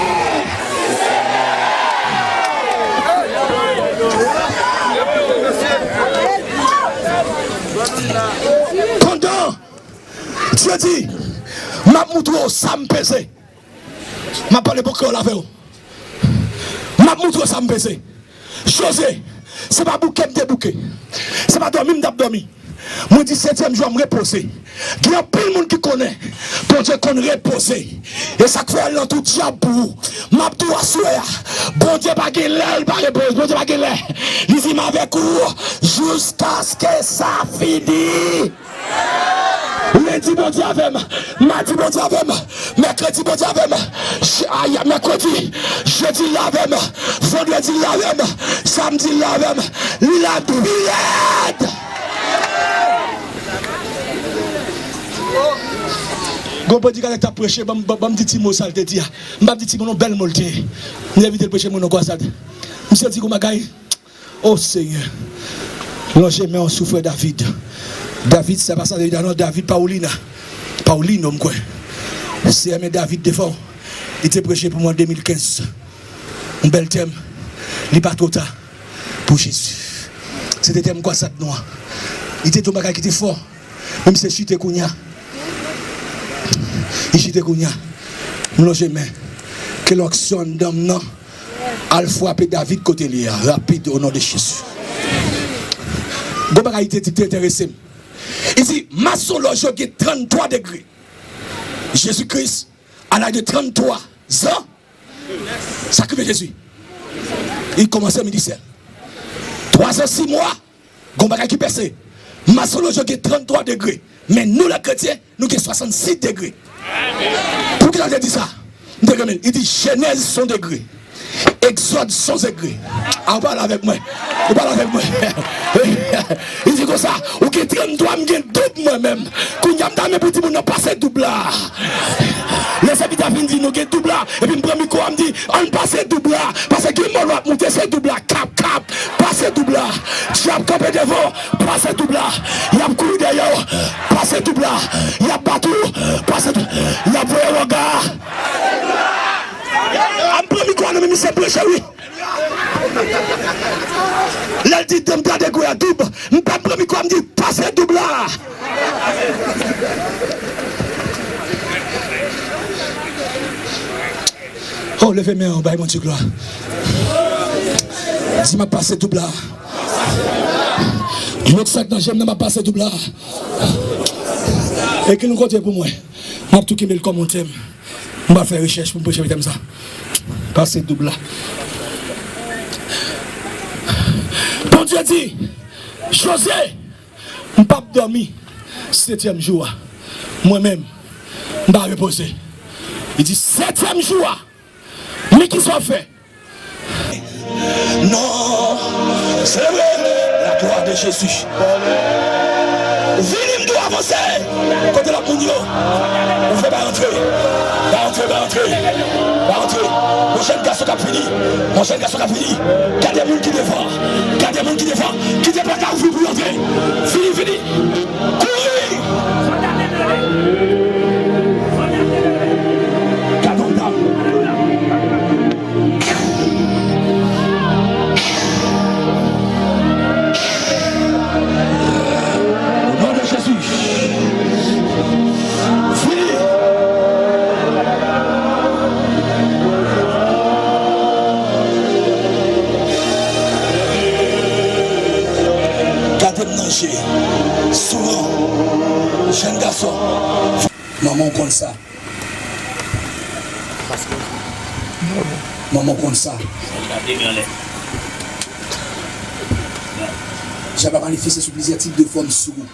Pandan Dye di, m ap moutre w sa m peze. M ap pale bon kreyòl avè w. M ap moutre w sa m peze. Jozye, se pa bouke m te bouke. Se pa dòmi m t ap dòmi. Mwen di setyèm jou a m repoze. Gen anpil moun ki konnen Bondye konn repoze. E sa k fè lan tou dyab pou ou. M ap di w aswè a, Bondye pa gen lè l pa repoze. Bondye pa gen lè. Li di m avèk ou jiskaske sa fini. Lendi, Bondye avè m. Madi, Bondye avè m. Mèkredi, Bondye avè m. Je- ay, mèkredi, jedi, l avè m. Vandredi, l avè m. Samdi, l avè m. Li la pi rèd. Gon predikatè k t ap preche, ban m, ban m, ban m di ti mo sa l te di a. M p ap di ti mo non, bèl mo l te ye. M te envite l preche mwen nan Kwazad. Misye di gon bagay. O Senyè, lonje men w sou frè David. David, sa pa sa David, non, David Paulina. Paulino, m kwè. Seyè men David devan w. Li te preche pou mwen an de mil kenz. Yon bèl tèm. Li pa twò ta pou Jezi. Se te tèm kwazad nou an. Li te di yon bagay ki te fò. Men misye chite kounye a. Li chite kounye a. M lonje men. Ke lonksyon anndan m nan al frape David kote li a, rapid, o non de Jezi. Gon bagay li te di ki te enterese m. Li di, mason lòj yo gen tranntwa degre. Jezi Kris, a laj de tranntwa zan, sa k rive Jezi? Li kòmanse ministè. Twa zan, sis mwa, gon bagay ki pèse. Mason lòj yo gen tranntwa degre. Men nou, lè kretyen, nou gen swasannsis degre. Poukisa l te di sa? M te renmen l. Li di, Jenèz se yon degre. Egzòd se yon degre. A, ou pale avèk mwen. Ou pale avèk mwen. Li di konsa, ou gen tranntwa, m gen doub mwen menm. Kounye a, m ta renmen pou timoun nan pase doub la. Lè sèvitè a fin di, nou gen doub la. Epi m pran mikwo a, m di, ann pase doub la. Paske gen mòlo ap moute, se doub la. Kap, kap. Pase doub la. Dyab kanpe devan w, pase doub la. Y ap kouri dèyè w, pase doub la. Y ap bat ou, pase doub la. Y ap voye w aga. A, m pran mikwo a nan men misye, preche wi. Lè l di, m gade gwe a doub, m pa pran mikwo a, m di, pase doub la. Oh, leve men w, bay Bondye glwa. Di, m ap pase doub la. Met sa k nan je m nan, m ap pase doub la. Ekri l yon kote pou mwen. M ap tou kenbe l kòm yon tèm. M pral fè rechèch pou m preche tèm sa. Pase doub la. Bondye di, Jozye, m p ap dòmi setyèm jou a. Mwen menm, m pa repoze. Li di, setyèm jou a, men kisa w fè? Non, selebre la gloire de Jésus. Vini, m di w avanse. Kote lòt moun yo? Ouvè, bay antre. Bay antre, bay antre. Bay antre. Yon jèn gason k ap vini. Yon jèn gason k ap vini. Gade moun ki devan. Gade moun ki devan. Kite pòt la ouvri pou yo antre. Vini, vini. Kouri! Gade yon dam. O non de Jezi. Vini. Gade m nan je. Souran. Jèn gason. Manman w konn sa. Manman w konn sa. Djab la manifeste sou plizyè tip de fòm sou ou.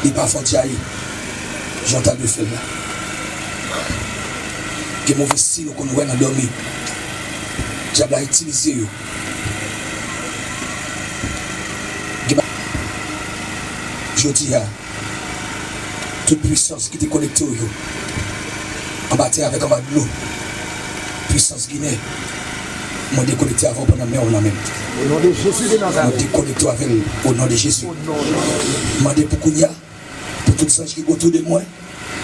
Li pa fè w dyaye, jan w ta dwe fè l la. Gen move siy nou konn wè nan dòmi. Dyab la itilize yo. Gen ba-, jodi a, tout pwisans ki te konekte w yo, anba tè avèk anba dlo, pwisans Ginen, mwen dekonekte avè w pandan men w nan men m. O non de Jezi de Nazarèt. Mwen dekonekte w avè l o non de Jezi. O non de Jezi. Mande pou kounye a, pou tout zanj ki otou de mwen,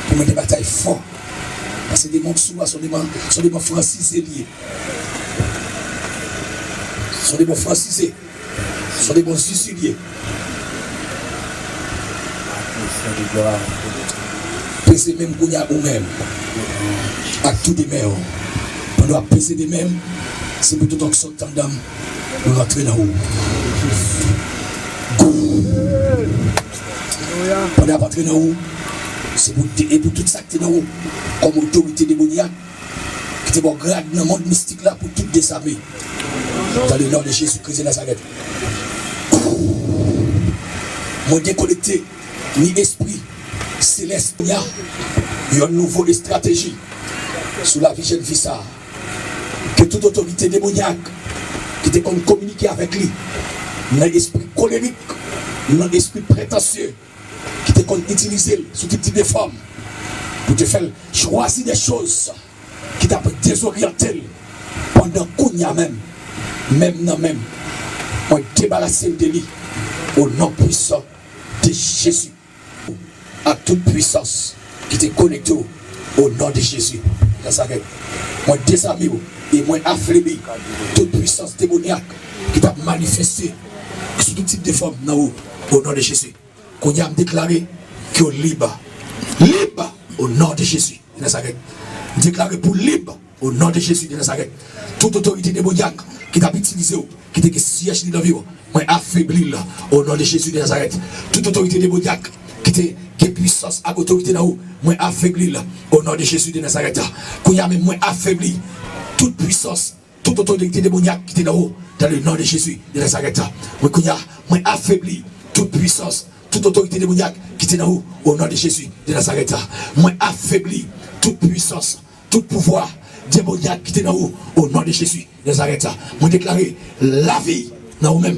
pou mwen te batay fò. Paske demon k sou a, se yon demon, se yon demon fransize li ye. Se yon demon fransize. Se yon demon zizi li ye. Peze men m kounye a ou menm. Ak tou de men w. Pandan w ap peze de men m, se pou tout onksyon k t anndan m rantre nan ou. Gou! Pandan y ap antre nan ou, se pou de, e pou tout sa k te nan ou, kòm otorite demonyak, ki te ba w grad nan mond mistik la pou tout dezame. Dans le nom de Jésus-Christ de Nazareth. Mwen dekonekte ni espri selès, ni yon nouvo estrateji sou lavi jèn fi sa a. Ke tout otorite demonyak ki te konn kominike avèk li nan espri kolerik, nan espri pretansye, ki te konn itilize l sou tout tip de fòm pou te fè l chwazi de choz ki t ap dezoryante l pandan kounye a menm, menm nan menm, mwen debarase l de li o non pwisan de Jezi. Ak tout pwisans ki te konekte w o non de Jezi Nazarèt. Mwen dezame w e mwen afebli tout pwisans demonyak ki t ap manifeste sou tout tip de fòm nan ou o non de Jezi. Kounye a, m deklare ke w lib. Lib o non de Jezi de Nazarèt. M deklare pou lib o non de Jezi de Nazarèt. Tout otorite demonyak ki t ap itilize w, ki te gen syèj li nan vi w, mwen afebli l o non de Jezi de Nazarèt. Tout otorite demonyak ki te gen pwisans ak otorite nan ou, mwen afebli l o non de Jezi de Nazarèt. Kounye a menm, mwen afebli tout pwisans, tout otorite demonyak ki te nan ou, dans le nom de Jésus de Nazareth. Mwen kounye a, mwen afebli tout pwisans, tout otorite demonyak ki te nan ou, o non de Jezi de Nazarèt. Mwen afebli tout pwisans, tout pouvwa demonyak ki te nan ou, o non de Jezi de Nazarèt. Mwen deklare lavi nan ou menm.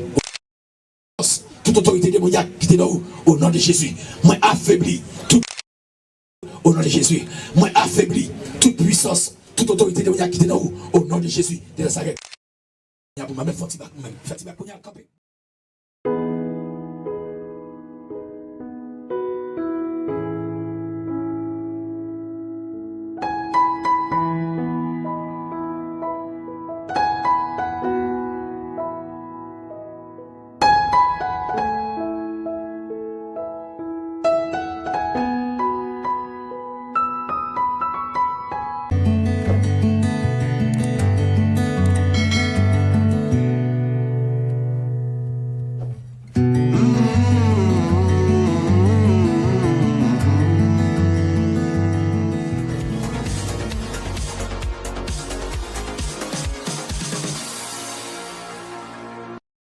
Tout otorite demonyak ki te nan ou, o non de Jezi. Mwen afebli tout, o non de Jezi. Mwen afebli tout pwisans, tout otorite demonyak ki te nan ou, o non de Jezi de Nazarèt. Fè ti bak, fè ti bak kounye a, kanpe.